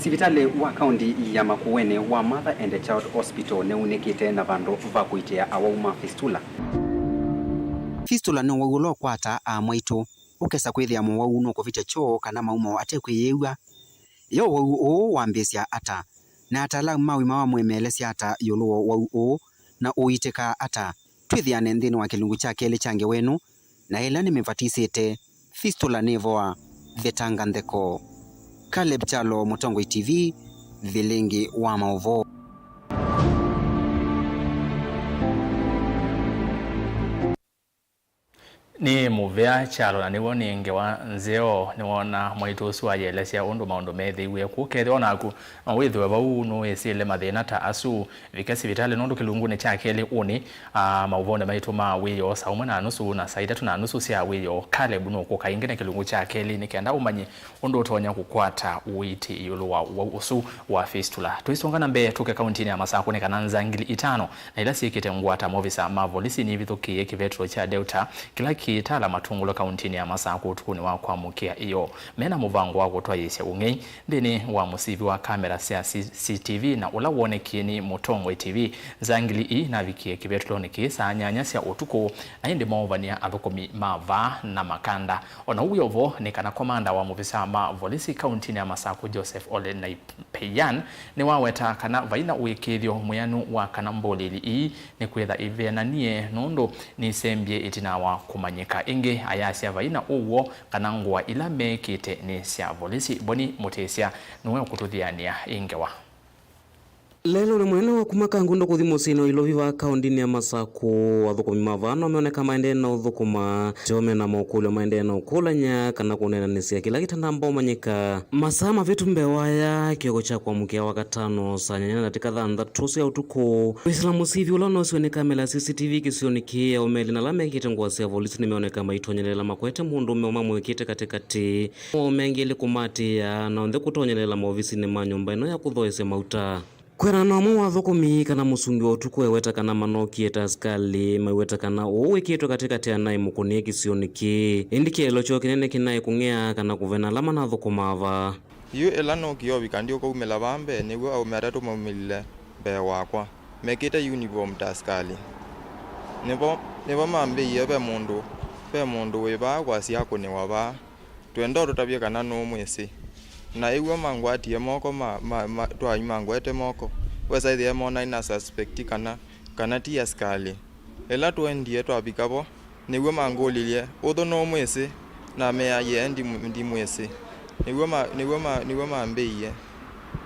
Sivitalĩ wa kaũnti ya Makueni wa Mother and Child Hospital nĩunĩkĩte na vandũ va kũitĩa awau ma fistula. Fistula nĩ ũwau ũla ũkwataa aa mwaitũ, ũkesa kwĩthĩa mũwau nũkũvĩtya kyoo kana maumao atekwĩyĩw'a. Yo ũwau ũũ wambĩĩsya ata? Na ataalamu ma ũima wa mwĩĩ meelesya ata ĩũlũ wa ũwau ũũ, na ũiitĩkaa ata? Twĩthĩane nthĩnĩ wa kĩlungu kya kelĩ kya ngewa ĩno, na ĩla nĩmĩvatisĩte, fistula nĩvoa, vetanga ntheko. Caleb Kyalo, Mũtongoi T V, Vilingi wa maũvoo. Nĩ mũvea kyalo na nĩw'o nĩ ngewa nzeo. Nĩwona mwaitũ ũsu ayĩelesya ũndũ maũndũ meethĩiwe kũu. Kethĩwa naku no wĩthĩwe vau nũwĩsĩle mathĩna ta asu, vika sivitalĩ, nũndũ kĩlungunĩ kya kelĩ ũnĩ, a, maũvonĩ maitũ ma wĩoo saa ũmwe na nusu na saa itatũ na nusu sya wĩoo, Caleb nũkũka ĩngĩ na kĩlungu kya kelĩ nĩ kenda ũmanye ũndũ ũtonya kũkwata ũiiti ĩũlũ wa ũwau ũsu wa fistula. Tũisonga na mbee, tũke kauntinĩ ya Masakũ nĩ kana nzangili itano na ila syĩkĩte ngũa ta maovisa ma volisi nivithũkĩĩe kĩvetũlo kya Delta kĩla kĩtala matũngũlũ kauntinĩ ya Masakũ ũtukũnĩ wa kwamũkĩa ĩyoo. Mena mũvango wa kũtwaĩĩsya ũng'ei nthĩnĩ wa mũsivi wa kamera sya C C T V na ũla wonekie nĩ Mũtongoi T V. Nzangili ii navikie kĩvetũlonĩ kĩĩ saa nyanya sya ũtukũ, na ĩndĩ moovany'a athũkũmi ma vaa na makanda. O na ũu wĩ o vo, nĩ kana komanda wa maovisa ma volisi kauntinĩ ya Masakũ, Joseph Ole Naipeyan, nĩwaweta kana vai na ũĩkĩĩthyo mwĩanu wa kana mbũlĩli ii nĩkwĩtha iveenanie, nũndũ nisembie ĩtina wa kũmanyĩka. Ĩngĩ ayasya vai na ũw'o kana ngũa ila mekĩte nĩ sya volisi. Boni Mũtĩsya nĩwe ũkũtũthianĩa ĩ ngewa. Lelũnĩ mũnene wa kuma Kangundo kũthi mũsyĩnĩ wa Ilovi vaa kaũndĩnĩ ya Masakũ, athũkũmi ma vaa no meoneka maendee na ũthũkũma, teo mena mokũlyo maendee na ũkũlany'a kana kũneenanĩsya kĩla kĩtanamba ũmanyĩka. Masaa mavĩtu mbee wa aya, kĩoko kya kwamũkĩa Wakatano saa nyanya na ndatĩka thanthatũ sya ũtukũ, wĩsĩla mũsivi ũla ũnosiwe nĩ kamela ya C C T V kĩsionĩ kĩĩ, aũmeli na ala mekĩte ngũa sya volisi nĩmeoneka maitonyelela makwete mũndũũme ũmwe mamwĩkĩte katĩkatĩ. Mwaũ mengĩ elĩ kũmatĩĩa na onthe kũtonyelela maovisinĩ ma nyũmba ĩno ya kũthoesya mauta. Kwĩanana na ũmwe wa athũkũmi kana mũsungi wa ũtukũ eweta kana manokie ta asikalĩ, maiweta kana ũũ wĩkĩtwe katĩkatĩ anaĩ mũkũnĩe kĩsionĩ kĩĩ. Ĩndĩ kĩeleelo kyoo kĩnene kĩnaĩ kũng'ea kana kũvena ala manathũkũmaa vaa. Yu ĩla nookie ũvika ndyũkaumĩla vaa mbee, nĩw'o aũme atatũ maumĩlile mbee wakwa, mekĩte uniform ta asikalĩ. Nĩvo, nĩvo mambĩie, ve mũndũ, ve mũndũ wĩ vaa kwasya akũnĩwa vaa. Twenda ũtũtavye kana nũũmwĩsĩ. Na ĩw'o mangwatie moko, ma, ma, ma, twaimangwete moko, wesa ĩthĩa monai na suspect kana, kana ti asikalĩ. Ĩla tũendie twavika vo, nĩw'o mangũlilye, "Ũthũ nũũmwĩsĩ?" Nameaie, "Ndimu-, ndimwĩsĩ." Nĩw'o ma-, nĩw'o ma-, nĩw'o mambĩie.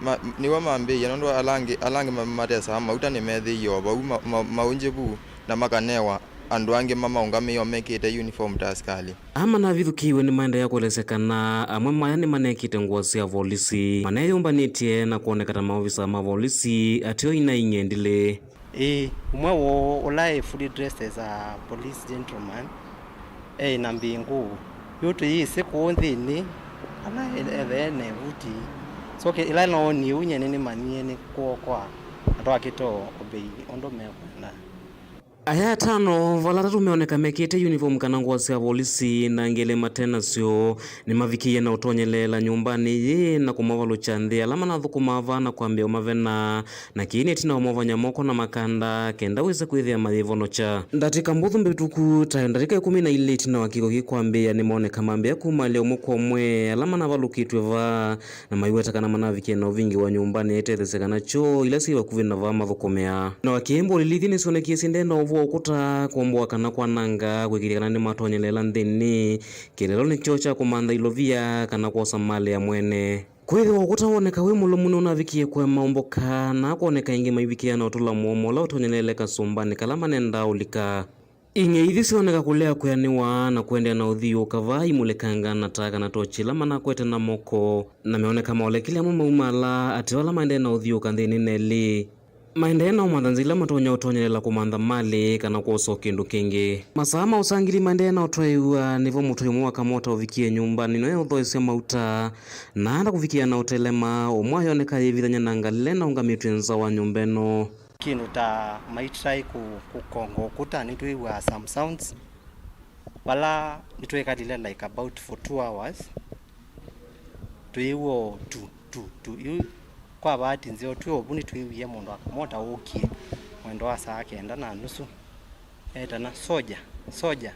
Ma-, nĩw'o mambĩie, nũndũ ala angĩ, ala angĩ ma-, matesaa mauta nĩmethĩie o vau ma-, ma-, maũngyĩ vu, na makanewa andũ angĩ mamaũngamĩe o mekĩte uniform ta asikalĩ. Aa manavithũkĩiwe nĩmaendeea kũelesya kana amwe maya nĩmanekĩte ngũa sya volisi, maneyũmbanĩtye na kwoneka ta maovisa ma volisi, ateo inaing'e ndilĩ. Ĩĩ, ũmwe woo ũla e fully dressed as a police gentleman, e na mbĩngũ. Yu tũyĩsĩ kũũ nthĩnĩ, ala e-, ethee na ĩvuti. So, kĩ-, ĩla noonie ũu nyie nĩnĩmanyie nĩ kwoo kwa, na twakĩta o obey ũndũ mekwenda. Aya atano, vala atatũ meoneka mekĩte uniform kana ngũa sya volisi, na angĩ elĩ mate nasyo, nĩmavikĩie na ũtonyeleela nyũmbanĩ yĩĩ na kũmavalũkya nthĩ ala manathũkũmaa vaa na kwambĩa ũmavena. Na kĩĩ nĩ ĩtina wa movany'a moko na makanda, kenda wĩse kwĩthĩa mayĩvonokya. Ndatĩka mbũthũ mbĩtũku, ta ndatĩka ĩkũmi na ilĩ ĩtina wa kĩko kĩĩ kwambĩĩa, nĩmoneka mambĩĩa kumalya ũmwe kwa ũmwe ala manavalũkĩtw'e vaa, na maiweta kana manavikie na ũvingi wa nyũmbanĩ yaitetheesya kana kyoo ila syĩ vakuvĩ na vaa mathũkũmĩa. Na wakĩmbũlĩlĩthye nĩsyonekie syĩndee na ũvũ wa ũkũta, kũomboa kana kwananga, kwĩkĩĩthya kana nĩmatonyeleela nthĩnĩ, kĩeleelo nĩkyo kya kũmantha ilovia kana kwosa malĩ ya mwene. Kwĩthĩwa ũkũta woneka wĩ mũlũmu nũnavikie kũema ũmboka, na kwoneka ĩngĩ maivikĩa na ũtũla mũomo ũla ũtonyeleele kasũmbanĩ kala manendaa ũlika. Ing'ei ithi syoneka kũlea kwĩanĩwa na kũendeea na ũthiũũka vaa imũlĩkanga na taa kana tochi ĩla manakwete na moko, na meoneka maolekile amwe mauma ala ateo ala maendee na ũthiũũka nthĩnĩ nelĩ. Maendee na ũmantha nzĩa ila matonya ũtonyelela kũmantha malĩ kana kwosa o kĩndũ kĩngĩ. Masaa ma ũsangili maendee na ũtwaĩw'a, nĩvo mũtũi ũmwe wa kamota ũvikie nyũmbanĩ noya ũthoesya mauta, na aenda kũvikĩa na ũtelema, ũmwe ayoneka ayĩvithany'a na ngalĩle na ũngamĩtw'e nza wa nyũmba ĩno. Kĩndũ ta maitrai kũ-, kũkonga ũkũta, nĩtwĩw'aa some sounds. Vala nĩtwekalile, like, about for two hours, twĩw'aa o tu, tu, tu. Yu kwa vaati nzeo twĩ ovu nĩtwĩwie mũndũ wa kamota wũkie mwendo wa saa kenda na nusu. Etana, "Soja, soja."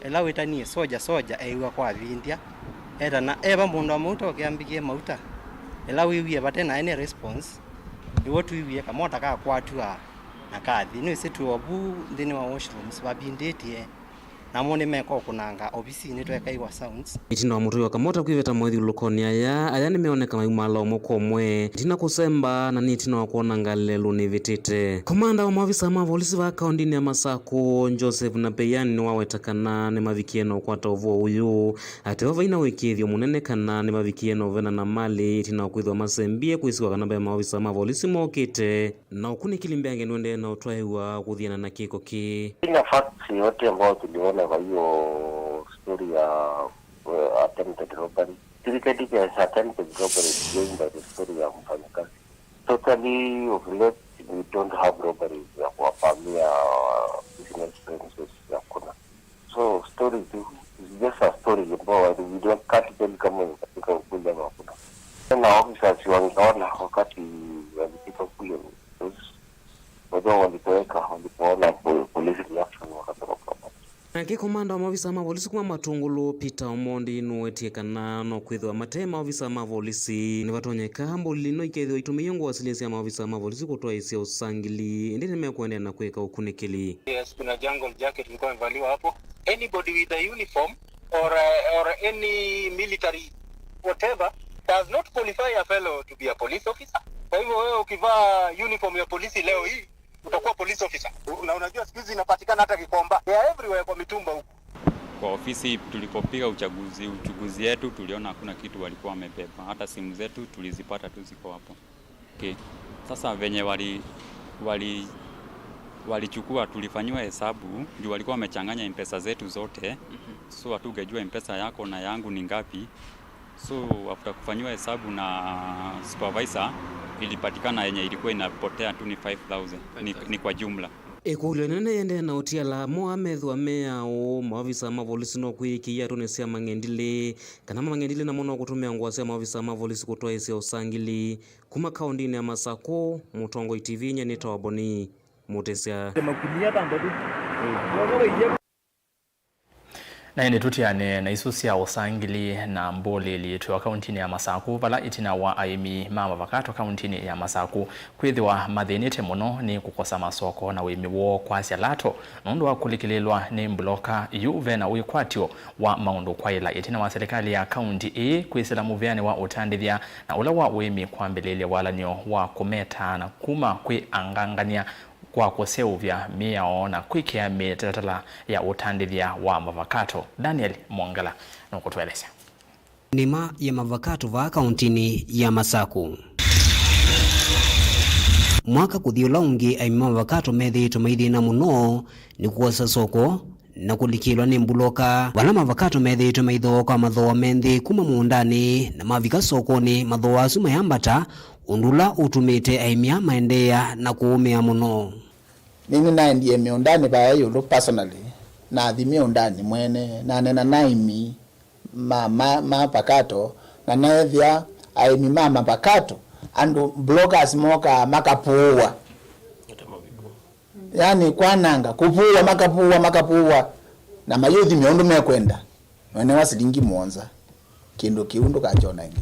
Ĩla wĩtanie, "Soja, soja," eĩw'a kwavindya. Etana, "Eva mũndũ wa mauta ũkĩambĩkie mauta." Ĩla wĩwie vate na any response, nĩw'o twiwie kamota kakwatw'a na kathi. Nĩwĩsĩ twĩ ovu nthĩnĩ wa washrooms vavindĩtye. Namo nĩmeka ũkũnanga ovisinĩ twekaiwa sounds. Ĩtina wa mũtũi wa Kamota kwĩveta mothyũlũlũkonĩ aya, aya nĩmeoneka maiumaala ũmwe kwa ũmwe, ĩtina kũsemba na nĩ ĩtina wa kwona ngalĩ lelũnĩ ĩvĩtĩte. Komanda wa maovisa ma volisi vaa kaũndĩnĩ ya Masakũ, Joseph Napeian, nĩwaweta kana nĩmavikie na ũkwata ũvoo ũyũ, ateo vai na wĩkĩĩthyo mũnene kana nĩmavikie na ũvena na malĩ ĩtina wa kwĩthĩwa masembie kwĩsĩwa kana ve maovisa ma volisi mokĩte. Na ũkunĩkĩli mbeange nũendee na ũtwaĩwa kũthiana na kĩko kĩĩ. Sina facts yote ambayo tuliona kwa hiyo story ya, uh, attempted robbery. Serikali has attempted robbery going by the story ya mfanyakazi. Totally of late, we don't have robberies ya kuwavamia business premises, hakuna. So story tu, it's just a story ambayo we don't, can't tell kama imefanyika ukweli ama hakuna. Na officers wangeona wakati walifika kule, those wajua walitoweka, walipoona po-, police reaction wakatoroka. Nake komanda wa maovisa ma volisi kuma Matungulu, Peter Omondi, nũwetie kana no kwĩthĩwa mate maovisa ma volisi nĩvatonyeka mbũli ĩno ikethĩwa itũmĩie ngũa silĩ sya maovisa ma volisi kũtwaĩĩsya ũsangili, ĩndĩ nĩmekũendeea na kwĩka ũkunĩkĩli. Yes, kuna jungle jacket ilikuwa imevaliwa hapo. Anybody with a uniform or, uh, or any military whatever does not qualify a fellow to be a police officer. Kwa hivyo wewe ukivaa uniform ya polisi leo hii, utakuwa police officer. Na unajua siku hizi inapatikana hata Gikomba. They are everywhere kwa mitumba huku. Kwa ofisi tulipopiga uchaguzi, uchunguzi yetu, tuliona hakuna kitu walikuwa wamebeba. Hata simu zetu tulizipata tu ziko hapo. Okay. Sasa venye wali-, wali-, walichukua, tulifanyiwa hesabu, juu walikuwa wamechanganya M-Pesa zetu zote. Mhm. So hatungejua M-Pesa yako na yangu ni ngapi. So after kufanyiwa hesabu na supervisor, ilipatikana yenye ilikuwa inapotea tu ni five thousand. Ni, ni kwa jumla. Ĩkũlyo nene yĩendee na ũtiala mo amethĩwa me aũ, maovisa ma volisi no kwĩĩkĩĩa atũnĩ sya mang'endilĩ, kana ma mang'endilĩ namo no kũtũmĩa ngũa sya maovisa ma volisi kũtwaĩĩsya ũsangili. Kuma kaũndĩnĩ ya Masakũ, Mũtongoi T V, nyie nĩtawa Boni Mũtĩsya. Na ĩndĩ tũtianĩe na isu sya ũsangili na mbũlĩlĩ, twĩ o kaũntĩnĩ ya Masakũ, vala ĩtina wa aĩmi ma mavakato kaũntĩnĩ ya Masakũ kwĩthĩwa mathĩnĩte mũno nĩ kũkosa masoko na ũĩmi woo kwasya lato nũndũ wa kũlikĩlĩĩlwa nĩ mbuloka. Yu ve na wĩkwatyo wa maũndũ kwaĩla ĩtina wa silikalĩ ya kaũntĩ ĩĩ kwĩsĩla mũvĩanĩ wa ũtandĩthya na ũla wa ũĩmi kwambĩlĩĩlya walan'yo wa kũmetaa na kuma kwĩ angangany'a kwa kũseũvya mĩao na kwĩkĩa mĩtalatala ya ũtandĩthya wa mavakato. Daniel Mwongela nũkũtũelesya. Nĩma ya mavakato vaa kaũntĩnĩ ya Masakũ. Mwaka kũthi ũla ũngĩ, aĩmi ma mavakato methĩĩtwe maithĩna mũno nĩ kũkosa soko na kũlikĩlwa nĩ mbuloka, vala mavakato methĩĩtwe maithooa kwa mathooa me nthĩ kuma mũũndanĩ, na mavika sokonĩ, mathooa asu mayambata, ũndũ ũla ũtumĩte aĩmi aa maendeea na kũũmĩa mũno. Nĩnĩnaendie mĩũndanĩ vaya ĩũlũ personally, nathi mĩũndanĩ mwene, naneena na aĩmi ma, ma, ma avocado, na neethĩa aĩmi ma mavakato, andũ blockers mokaa makapuua. Yani kwananga, kupuua, makapuua, makapuua, na mayũthimya ũndũ mekwenda, nonewa silingi mũonza. Kĩndũ kĩu ndũkakyona ĩngĩ.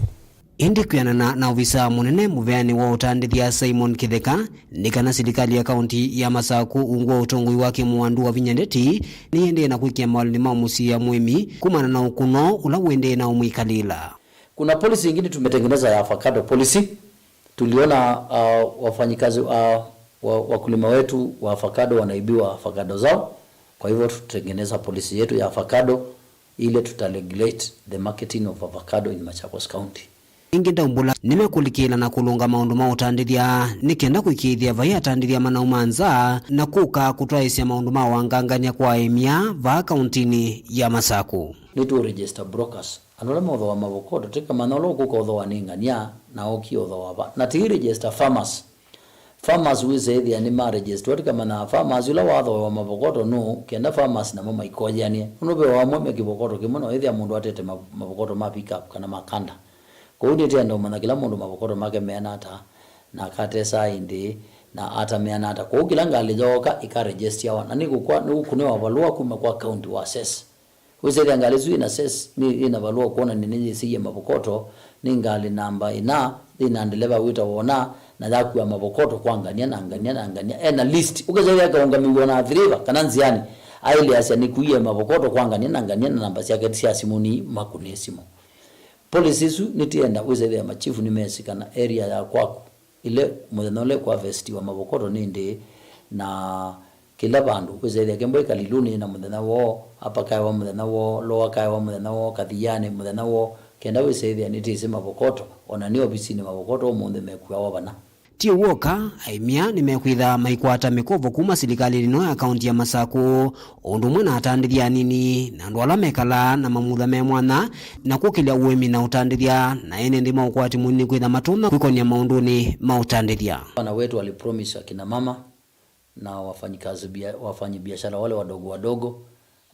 Ĩndĩ kwĩanana na ovisa mũnene mũveanĩ wa ũtandĩthya Simon Kĩtheka, nĩ kana silikalĩ ya kaũntĩ ya Masakũ ungu wa ũtongoi wake Mũwandu Wavinya Ndeti nĩyĩendee na kwĩkĩa mawaloni ma ũmũsiĩĩa mũĩmi kumana na ũkũno ũla ũendee na ũmwĩkalĩla. Kuna policy ingine tumetengeneza ya avocado policy. Tuliona, uh, wafanyikazi, uh, wa, wakulima wetu wa avocado wanaibiwa avocado zao. Kwa hivyo tutengeneza policy yetu ya avocado ile tuta regulate the marketing of avocado in Machakos County. Ĩngĩ ndaumbũla nĩmekũlikĩla na kũlũnga maũndũ ma ũtandĩthya nĩ kenda kũĩkĩĩthya vai atandĩthya manauma nza na kũka kũtwaĩĩsya maũndũ ma wangangany'a kwa aĩmi aa vaa kaũntĩnĩ ya Masakũ. Nĩtũ register brokers. Andũ ala maũthooa mavokoto, tĩkamanya ũla ũkũka ũthooa nĩ ng'ania, na ookie ũthooa va. Na tĩi register farmers. Farmers wĩsa ĩthĩa nĩma register, tĩkamanya farmers ũla wathooewa mavokoto nũũ, kenda farmers namo maikoyĩanĩe. Nũndũ ve o amwe me kĩvokoto kĩmwe, na wĩthĩa mũndũ atete ma-, mavokoto ma pick up kana ma kanda. Kwoou nĩtĩenda ũmanya kĩla mũndũ mavokoto make meana ata, na akatesaa ĩndĩĩ, na atameana ata. Kwoou kĩla ngalĩ yooka ĩka registiawa, na nĩkũkwa-, nĩkũkũnĩwa valũa kuma kwa county wa cess. Wĩsethĩa ngalĩ ĩsu yĩna cess, nĩ, yĩna valũa kwonany'a nĩyĩsĩie mavokoto, nĩ ngalĩ namba ĩna, yĩna ndeleva wĩtawa ũna, na yakua mavokoto kwa ngania na ngania na ngania. Ena list. Ũkesethĩa kaũngamĩw'a na athiriva kana nzĩanĩ, Aĩleasya nĩkuie mavokoto kwa ngania na ngania na namba syake sya simũ ni makũnĩe simũ. Policy isu nĩtienda wĩsethĩa machifu nĩmesĩ kana area ya kwaku ile mũthenya ũla ĩkũavestiwa mavokoto nĩ ndĩĩ, na kĩla vandũ wĩsethĩa Kemboi Kaliluni na mũthenya woo, Upper Kaewa mũthenya woo, Lower Kaewa mũthenya woo, Kathiani mũthenya woo, kenda wĩsethĩa nĩtĩsĩ mavokoto, ona nĩ ovisinĩ mavokoto ũmũnthĩ mekuawa vana. Ti ũu w'oka, aĩmi aa nĩmekwĩtha maikwata mĩkovo kuma silikalĩnĩ ĩno ya kaunti ya Masakũ, o ũndũ ũmwe na atandĩthya anini na andũ ala mekalaa na mamutha me mwanya, na kũkĩlya ũĩmi na ũtandĩthya, na ene nthĩ ma ũkwati mũnini kwĩtha matonya kwĩkony'a maũndũnĩ ma ũtandĩthya. Bwana wetu alipromise akina mama na wafanyikazi bia-, wafanyabiashara wale wadogo wadogo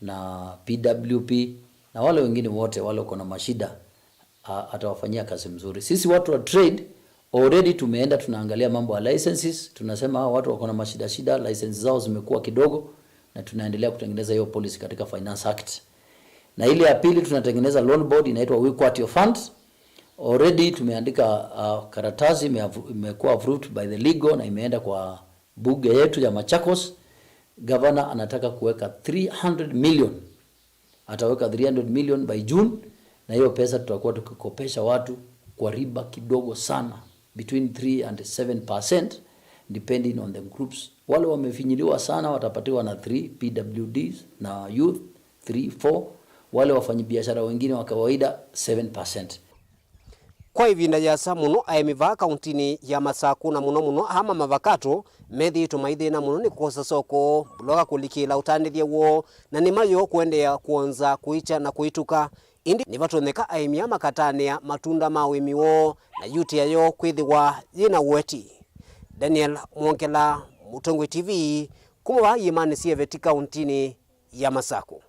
na P W P na wale wengine wote wale wako na mashida, a-, atawafanyia kazi mzuri. Sisi watu wa trade already tumeenda tunaangalia mambo ya licenses, tunasema hao watu wako na mashida shida, licenses zao zimekuwa kidogo, na tunaendelea kutengeneza hiyo policy katika Finance Act. Na ile ya pili tunatengeneza loan board inaitwa We Kwatio Fund. Already tumeandika, uh, karatasi ime-, imekuwa approved by the legal na imeenda kwa bunge yetu ya Machakos. Gavana anataka kuweka three hundred million, ataweka three hundred million by June, na hiyo pesa tutakuwa tukikopesha watu kwa riba kidogo sana, between three and seven percent, depending on the groups. Wale wamefinyiliwa sana watapatiwa na three, P W Ds na youth three, four, wale wafanyabiashara wengine wa kawaida seven percent. Kwa ĩvinda yĩasa mũno, aĩmi vaa kauntinĩ ya Masakũ na mũno mũno aa ma mavakatũ methĩĩtwe maithĩna mũno nĩ kũkosa soko, mbulwa wa kũlikĩĩla ũtandĩthya woo, na nĩma yoo kũendeea kwonza kũikya na kũituka. Ĩndĩ nĩvatonyeka aĩmi aa makatanĩa matunda ma ũĩmi woo na yutĩa yoo kwĩthĩwa yĩ na ũeti. Daniel Mwongela, Mũtongoi T V, kuma vaa iĩmanĩ syĩ Veti kauntinĩ ya Masakũ.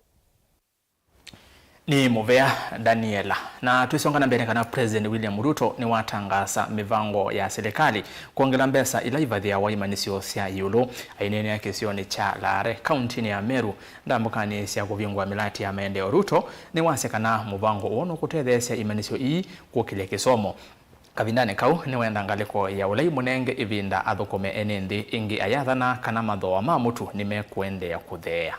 Nĩ mũvea Daniela. Na twĩsonga na mbee nĩ kana President William Ruto nĩwatangaasa mĩvango ya silikalĩ kwongela mbesa ila ivathĩawa imanyĩsyo sya ĩũlũ. Aineenea kĩsionĩ kya Laare, kauntinĩ ya Meru, ndambũkanĩ sya kũvingũa mĩlati ya maendeeo, Ruto nĩwasya kana mũvango ũũ nũkũtetheesya imanyĩsyo ii kũkĩlya kĩsomo. Kavindanĩ kau, nĩwenda ngalĩko ya ũlei mũnenge ĩvinda athũkũme ene nthĩ ĩngĩ ayathana kana mathooa ma mũtu nĩmekũendeea kũtheea.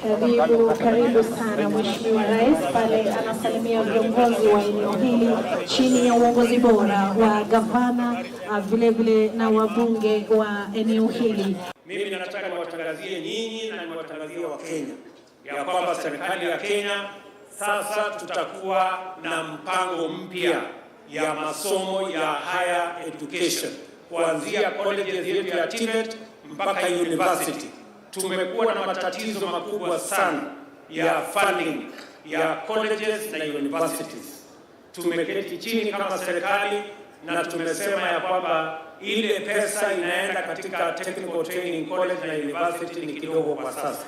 Karibu, karibu sana Mheshimiwa Rais pale anasalimia viongozi wa eneo hili chini ya uongozi bora wa gavana, ah, vile vile na wabunge wa eneo hili. Mimi nataka niwatangazie nyinyi na niwatangazie Wakenya ya kwamba serikali ya Kenya sasa tutakuwa na mpango mpya ya masomo ya higher education, kuanzia colleges yetu ya TVET mpaka university. Tumekuwa na matatizo makubwa sana ya funding ya colleges na universities. Tumeketi chini kama serikali na tumesema ya kwamba ile pesa inaenda katika Technical Training College na university ni kidogo kwa sasa.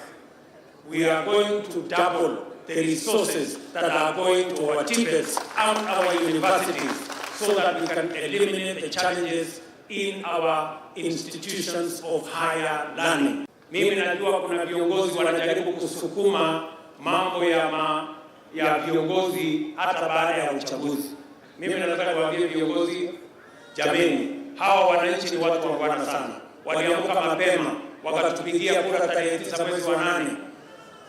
We are going to double the resources that are going to our TVETs and our universities so that we can eliminate the challenges in our institutions of higher learning. Mimi najua kuna viongozi wanajaribu kusukuma mambo ya ma-, ya viongozi hata baada ya uchaguzi. Mimi nataka niwaambie viongozi, jameni, hawa wananchi ni watu wangwana sana. Waliamka mapema, wakatupigia kura tarehe tisa mwezi wa nane.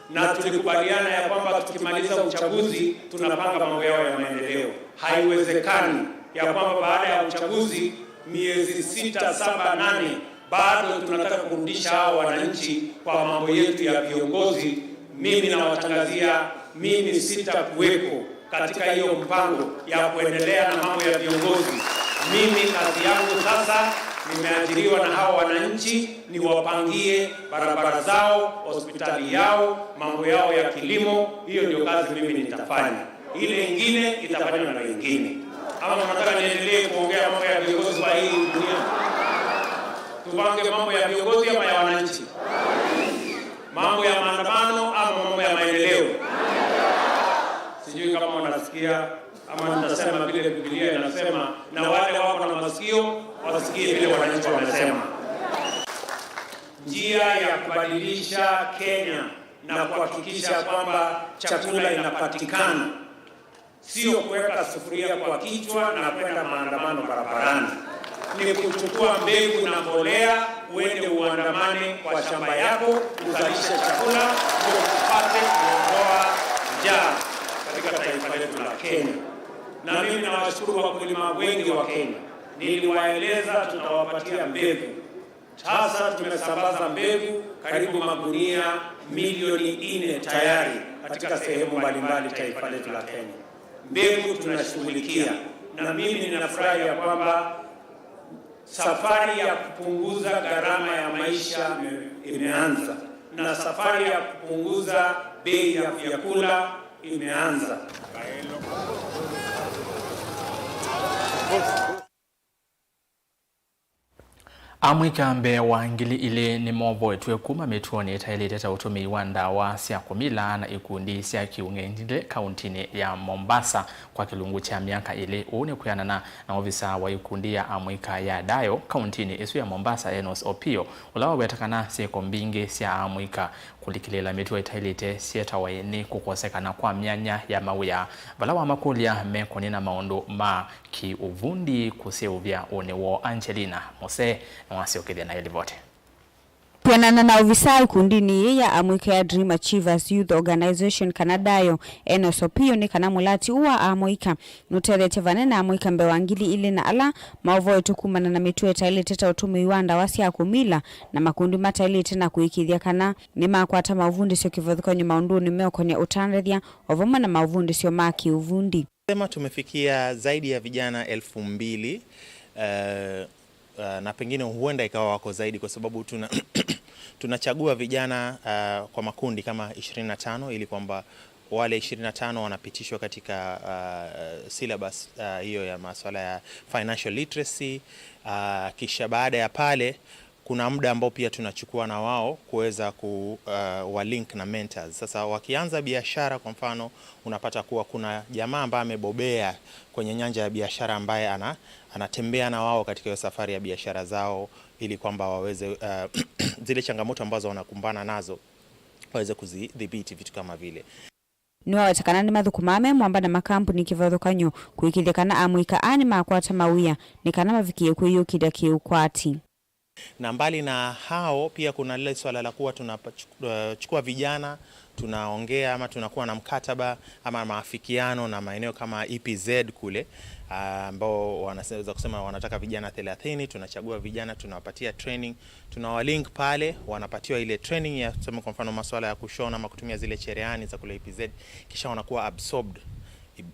Na tulikubaliana ya kwamba tukimaliza uchaguzi, tunapanga mambo yao ya maendeleo. Haiwezekani ya kwamba baada ya uchaguzi, miezi sita, saba, nane, bado tunataka kurudisha hao wananchi kwa mambo yetu ya viongozi. Mimi nawatangazia, mimi sitakuwepo katika hiyo mpango ya kuendelea na mambo ya viongozi. Mimi kazi yangu sasa, nimeajiriwa na hao wananchi, niwapangie barabara zao, hospitali yao, mambo yao ya kilimo. Hiyo ndio kazi mimi nitafanya. Ile ingine itafanywa na wengine. Ama mnataka niendelee kuongea mambo ya viongozi wa hii dunia? Tupange mambo ya viongozi ama ya wananchi? Mambo ya maandamano ama mambo ya maendeleo? Sijui kama wanasikia, ama nitasema vile Biblia inasema, na wale wako na masikio wasikie vile wananchi wamesema. Njia ya kubadilisha Kenya na kuhakikisha kwamba chakula inapatikana, sio kuweka sufuria kwa kichwa na kwenda maandamano barabarani. Ni kuchukua mbegu na mbolea, uende uandamane kwa shamba yako, uzalishe chakula, ndio upate kuondoa njaa katika taifa letu la Kenya. Na mimi nawashukuru wakulima wengi wa Kenya. Niliwaeleza tutawapatia mbegu. Sasa tumesambaza mbegu karibu magunia milioni nne tayari katika sehemu mbalimbali taifa letu la Kenya. Mbegu tunashughulikia, na mimi ninafurahi ya kwamba safari ya kupunguza gharama ya maisha ime-, imeanza, na safari ya kupunguza bei ya vyakula imeanza. Amũika mbee wa ngili ilĩ nĩmovoetw'e kuma mĩtuonĩ ĩtaĩlĩte ta ũtũmĩi wa ndawa sya kũmila na ikundi sya kĩũng'endilĩ kauntinĩ ya Mombasa kwa kĩlungu kya myaka ĩlĩ. Ũu nĩ kwĩanana na ovisa wa ikundi ya amũika ya Dayo kauntinĩ ĩsu ya Mombasa, Enos Opio, ũla waweta kana syĩko mbingĩ sya amũika kũlikĩlĩĩla mĩtuo ĩtaĩlĩte syĩtawa nĩ kũkosekana kwa myanya ya mawĩa, vala wamakũlya mekonĩ na maũndũ ma kĩ-ũvundi kũseũvya ũnĩ woo. Angelina Mose nĩwasyokethya na ĩlivoti. Kwĩanana na ovisaa ikundinĩ yĩĩ ya amũika ya Dream Achievers Youth Organization kana Dayo, Enos Opio, nĩ kana mũlati ũũ wa amũika nũtethetye vanene amũika mbee wa ngili ilĩ na ala maovoetwe kumana na mĩtuo ĩtaĩlĩte ta ũtũmĩi wa ndawa sya kũmila na makundi mataĩlĩte na kũĩkĩĩthya kana nĩmakwata maũvundĩsyo kĩvathũkany'o maũndũnĩ meũkonĩa ũtandĩthya o vamwe na maũvundĩsyo ma kĩũvundi. Sema tumefikia zaidi ya vijana elfu mbili, eh, eh, na pengine huenda ikawa wako zaidi kwa sababu tuna-, tunachagua vijana, eh, kwa makundi kama ishirini na tano ili kwamba wale ishirini na tano wanapitishwa katika, eh, syllabus, eh, hiyo ya masuala ya financial literacy, eh, kisha baada ya pale kuna muda ambao pia tunachukua na wao kuweza ku, uh, wa link na mentors. Sasa wakianza biashara, kwa mfano, unapata kuwa kuna jamaa ambaye amebobea kwenye nyanja ya biashara ambaye ana-, anatembea na wao katika hiyo safari ya biashara zao ili kwamba waweze, uh, zile changamoto ambazo wanakumbana nazo waweze kuzidhibiti, vitu kama vile. Nĩwaweta kana nĩmathũkũmaa me mwamba na makambuni kĩvathũkany'o kũĩkĩĩthya kana amũika aa nĩmakwata mawĩa nĩ kana mavikĩe kwĩyũkĩlya kĩũkwati. Na mbali na hao, pia kuna lile swala la kuwa tunachukua vijana, tunaongea ama tunakuwa na mkataba ama maafikiano na maeneo kama E P Z kule, ah, ambao wanaweza kusema wanataka vijana thelathini, tunachagua vijana, tunawapatia training, tunawalink pale, wanapatiwa ile training ya, tuseme kwa mfano, masuala ya kushona ama kutumia zile cherehani za kule E P Z, kisha wanakuwa absorbed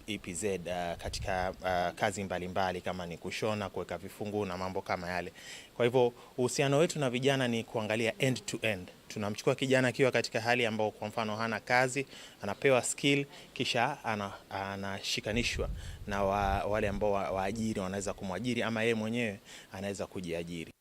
E P Z, ah, katika, ah, kazi mbalimbali kama ni kushona, kuweka vifunguu na mambo kama yale. Kwa hivyo, uhusiano wetu na vijana ni kuangalia end to end. Tunamchukua kijana akiwa katika hali ambao, kwa mfano, hana kazi, anapewa skill, kisha ana-, anashikanishwa na wa-, wale ambao wa-, waajiri wanaweza kumwajiri ama yeye mwenyewe anaweza kujiajiri.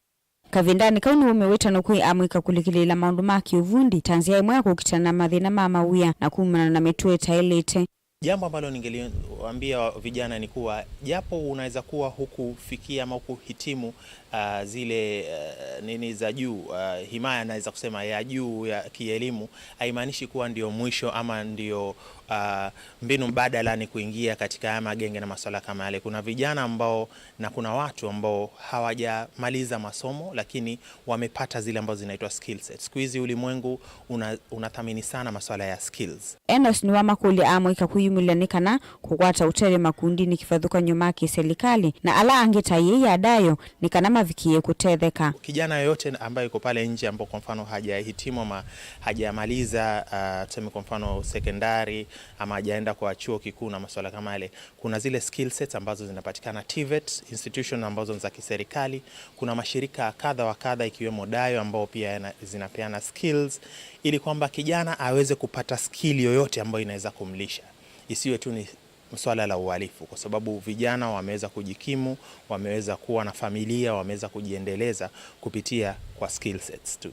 Kavindanĩ kau nĩwaume wĩtano kwĩ amũika kũlikĩlĩĩla maũndũ ma kĩũvundi ta nzĩa ĩmwe ya kũkitana na mathĩna ma mawĩa na kumana na mĩtuo ĩtaĩlĩte. Jambo ambalo ningeliwaambia vijana ni kuwa japo unaweza kuwa hukufikia ama hukuhitimu, ah, zile, eh, nini za juu, ah, himaya naweza kusema ya juu ya kielimu, haimaanishi kuwa ndio mwisho ama ndio, ah, mbinu mbadala ni kuingia katika haya magenge na masuala kama yale. Kuna vijana ambao na kuna watu ambao hawajamaliza masomo lakini wamepata zile ambazo zinaitwa skill set. Siku hizi ulimwengu una-, unathamini sana masuala ya skills. Enos nĩwamakũlya amũika kwĩyumĩlya nĩ kana kũkwata ũtethyo makundinĩ kĩvathũkany'o ma kĩselikalĩ na ala angĩ ta yĩĩ ya Dayo nĩ kana mavikĩe kũtetheka. Kijana yoyote ambaye yuko pale nje ambao kwa mfano hajahitimu ama hajamaliza, ah, tuseme kwa mfano sekondari ama hajaenda kwa chuo kikuu na masuala kama yale, kuna zile skill sets ambazo zinapatikana TVET, institution ambazo ni za kiserikali, kuna mashirika kadha wa kadha ikiwemo Dayo ambao pia yana-, zinapeana skills ili kwamba kijana aweze kupata skill yoyote ambayo inaweza kumlisha. Isiwe tu ni swala la uhalifu, kwa sababu vijana wameweza kujikimu, wameweza kuwa na familia, wameweza kujiendeleza kupitia kwa skill sets tu.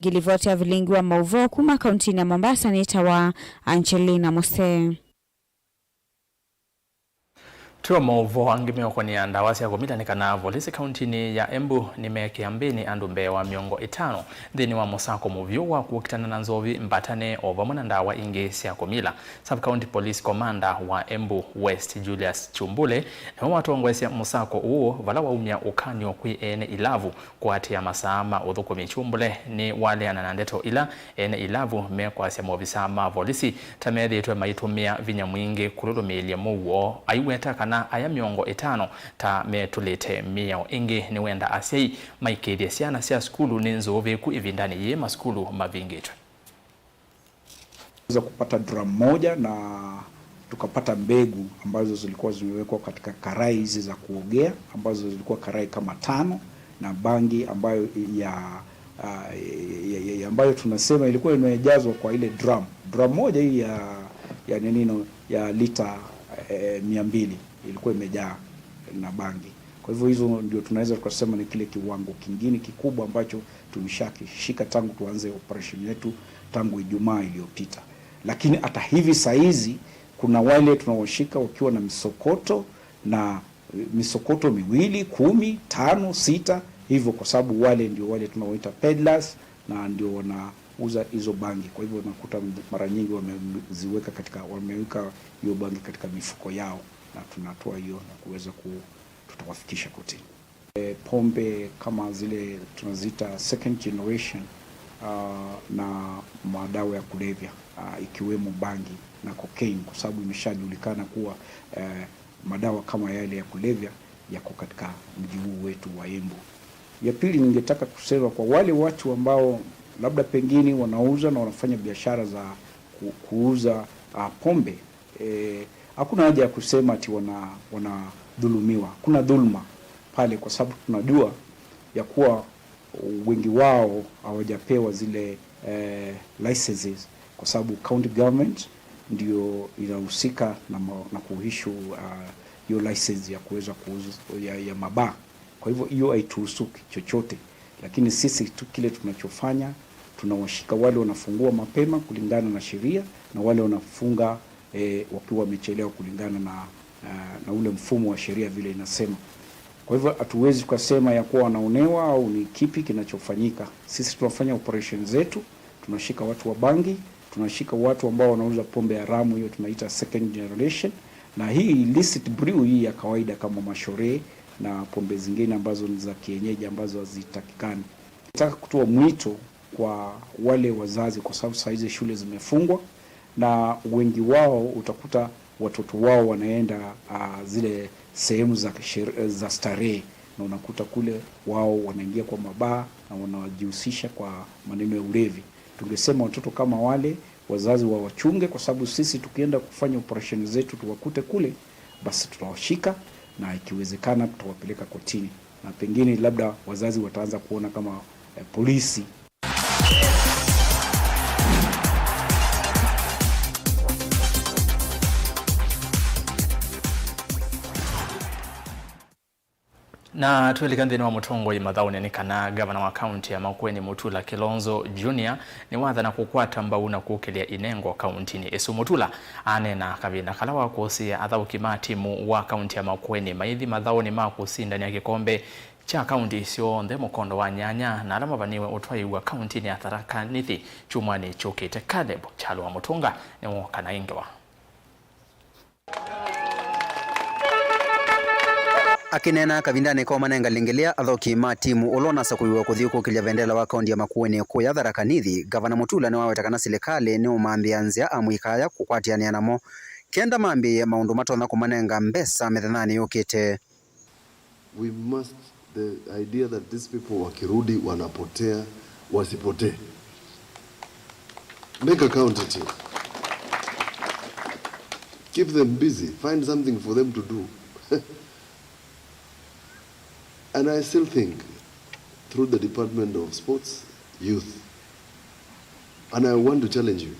Ngilivoti ya vilingi wa mauvoo kuma kauntinĩ ya Mombasa nĩtawa Angelina Mose. Twĩ o maũvoo angĩ meũkonĩa ndawa sya kũmila nĩ kana volisi kauntinĩ ya Embu nĩme kĩambĩnĩ andũ mbee wa mĩongo ĩtano nthĩnĩ wa mũsako mũvyũ wa kũkitana na nzovi mbatane o vamwe na ndawa ingĩ sya kũmila. Sub-County Police Commander wa Embu West Julius Chumbule nĩwe watongoesya mũsako ũũ, vala waumya ũkany'o kwĩ ene ilavu kũatĩĩa masaa ma ũthũkũmi. Chumbule nĩwaleana na ndeto ila ene ilavu mekwasya maovisaa ma volisi ta methĩĩtwe maitũmĩa vinya mwingĩ kũlũlũmĩĩlya mũuo, aiweta kana aya mĩongo ĩtano ta metũlĩte mĩao. Ĩngĩ nĩwenda asyai maikĩĩthye syana sya sukulu nĩ nzũvĩku ĩvindanĩ yĩĩ masukulu mavingĩtwe. Tuliweza kupata drum moja na tukapata mbegu ambazo zilikuwa zimewekwa katika karai hizi za kuogea, ambazo zilikuwa karai kama tano, na bangi ambayo ya, ah, ya, ya, ya, ambayo tunasema ilikuwa imejazwa kwa ile drum. Drum moja hii ya, ya ninino, ya lita, eh, mia mbili ilikuwa imejaa na bangi. Kwa hivyo hizo ndio tunaweza tukasema ni kile kiwango kingine kikubwa ambacho tumeshakishika tangu tuanze operation yetu tangu Ijumaa iliyopita. Lakini hata hivi saa hizi kuna wale tunawashika wakiwa na misokoto na misokoto miwili, kumi, tano, sita, hivyo, kwa sababu wale ndio wale tunaoita peddlers na ndio wanauza hizo bangi. Kwa hivyo unakuta mara nyingi wameziweka katika, wameweka hiyo bangi katika mifuko yao, na tunatoa hiyo na kuweza ku-, tutawafikisha kotini. E, pombe kama zile tunaziita second generation, ah, na madawa ya kulevya, ah, ikiwemo bangi na cocaine, kwa sababu imeshajulikana kuwa, eh, madawa kama yale ya kulevya yako katika mji huu wetu wa Embu. Ya pili, ningetaka kusema kwa wale watu ambao labda pengine wanauza na wanafanya biashara za ku-, kuuza, ah, pombe, eh, hakuna haja ya kusema ati wana-, wanadhulumiwa. Hakuna dhuluma pale, kwa sababu tunajua ya kuwa wengi wao hawajapewa zile, eh, licenses, kwa sababu county government ndio inahusika na ma-, na kuissue, ah, hiyo license ya kuweza kuuza, ya, ya mabaa. Kwa hivyo hiyo haituhusu chochote, lakini sisi tu kile tunachofanya, tunawashika wale wanafungua mapema kulingana na sheria na wale wanafunga, eh, wakiwa wamechelewa kulingana na, ah, na ule mfumo wa sheria vile inasema. Kwa hivyo hatuwezi tukasema ya kuwa wanaonewa au ni kipi kinachofanyika. Sisi tunafanya operation zetu, tunashika watu wa bangi, tunashika watu ambao wanauza pombe haramu, hiyo tunaita second generation, na hii illicit brew hii ya kawaida kama mashore na pombe zingine ambazo ni za kienyeji ambazo hazitakikani. Nataka kutoa mwito kwa wale wazazi, kwa sababu saa hizi shule zimefungwa na wengi wao utakuta watoto wao wanaenda, ah, zile sehemu za kisher-, za starehe, na unakuta kule wao wanaingia kwa mabaa na wanajihusisha kwa maneno ya ulevi. Tungesema watoto kama wale, wazazi wawachunge, kwa sababu sisi tukienda kufanya operation zetu tuwakute kule, basi tutawashika na ikiwezekana tutawapeleka kotini, na pengine labda wazazi wataanza kuona kama, eh, polisi. Na twĩlika nthĩnĩ wa mũtongoi mathaũnĩ nĩ kana ngavana wa kaunti ya Makueni Mutula Kilonzo Junior nĩwathana kũkwata mbau na kũkĩlya inengo kauntinĩ ĩsu. Mutula aneena kavinda kala wakũsĩĩe athaũki ma timu wa kaunti ya Makueni maithi mathaũnĩ ma kũsindany'a kĩkombe kya kaunti syonthe mũkondo wa nyanya na ala mavanĩwe ũtwaĩĩw'a kauntinĩ ya Tharaka Nithi kyumwanĩ kyũkĩte. Caleb Kyalo wa Mũtũnga nĩwooka na ĩ ngewa. Akĩneena kavindanĩ ka ũmanenga lĩngĩlĩa athaũki ma timu ũla ũnasakũiwe kũthi kũkĩlya vendela wa kaunti ya Makueni kũya Tharaka Nithi, Ngavana Mutula nĩwaweta kana silikalĩ nĩũmambĩĩa nzĩa amũika aya kũkwatĩanĩa namo kenda mambĩĩe maũndũ matonya kũmanenga mbesa mĩthenyanĩ yũkĩte. We must, the idea that these people wakirudi wanapotea, wasipotee. Make a county team. Keep them busy. Find something for them to do. And I still think through the Department of Sports, Youth, and I want to challenge you.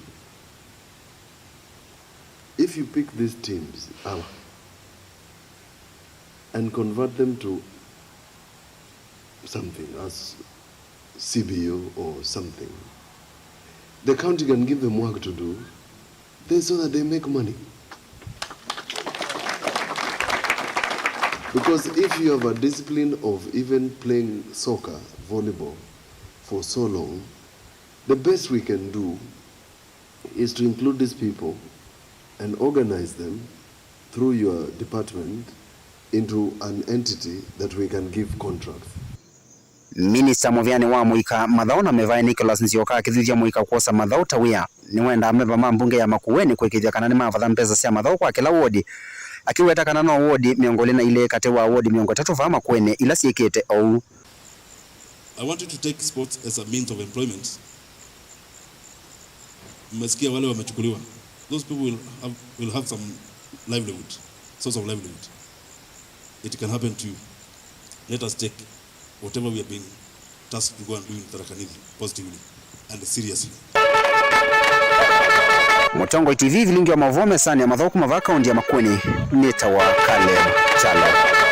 If you pick these teams, hawa, and convert them to something as C B O or something, the county can give them work to do, they, so that they make money. Because if you have a discipline of even playing soccer, volleyball, for so long, the best we can do is to include these people and organize them through your department into an entity that we can give contracts. Minista mũvĩanĩ wa mũika, mathaũ na mĩvaĩ, Nicholas Nzioka akĩthuthya mũika kwosa mathaũ ta wĩa. Nĩwendaa amemba ma mbunge ya Makueni kũĩkĩĩthya kana nĩmavatha mbesa sya mathaũ kwa kĩla wodi, akĩweta kana no wodi mĩongo ĩlĩ na ilĩ katĩ wa wodi mĩongo ĩtatũ vaa Makueni ila syĩkĩte ũu. I want you to take sports as a means of employment. Mmesikia wale wamechukuliwa. Those people will have, will have some livelihood, source of livelihood. It can happen to you. Let us take whatever we are being tasked to go and do in Tharaka Nithi positively and seriously. Mũtongoi T V, vilingi wa maũvoo mesanĩ ya mathaũ kuma vaa kaũnti ya Makueni, nĩtawa Caleb Kyalo.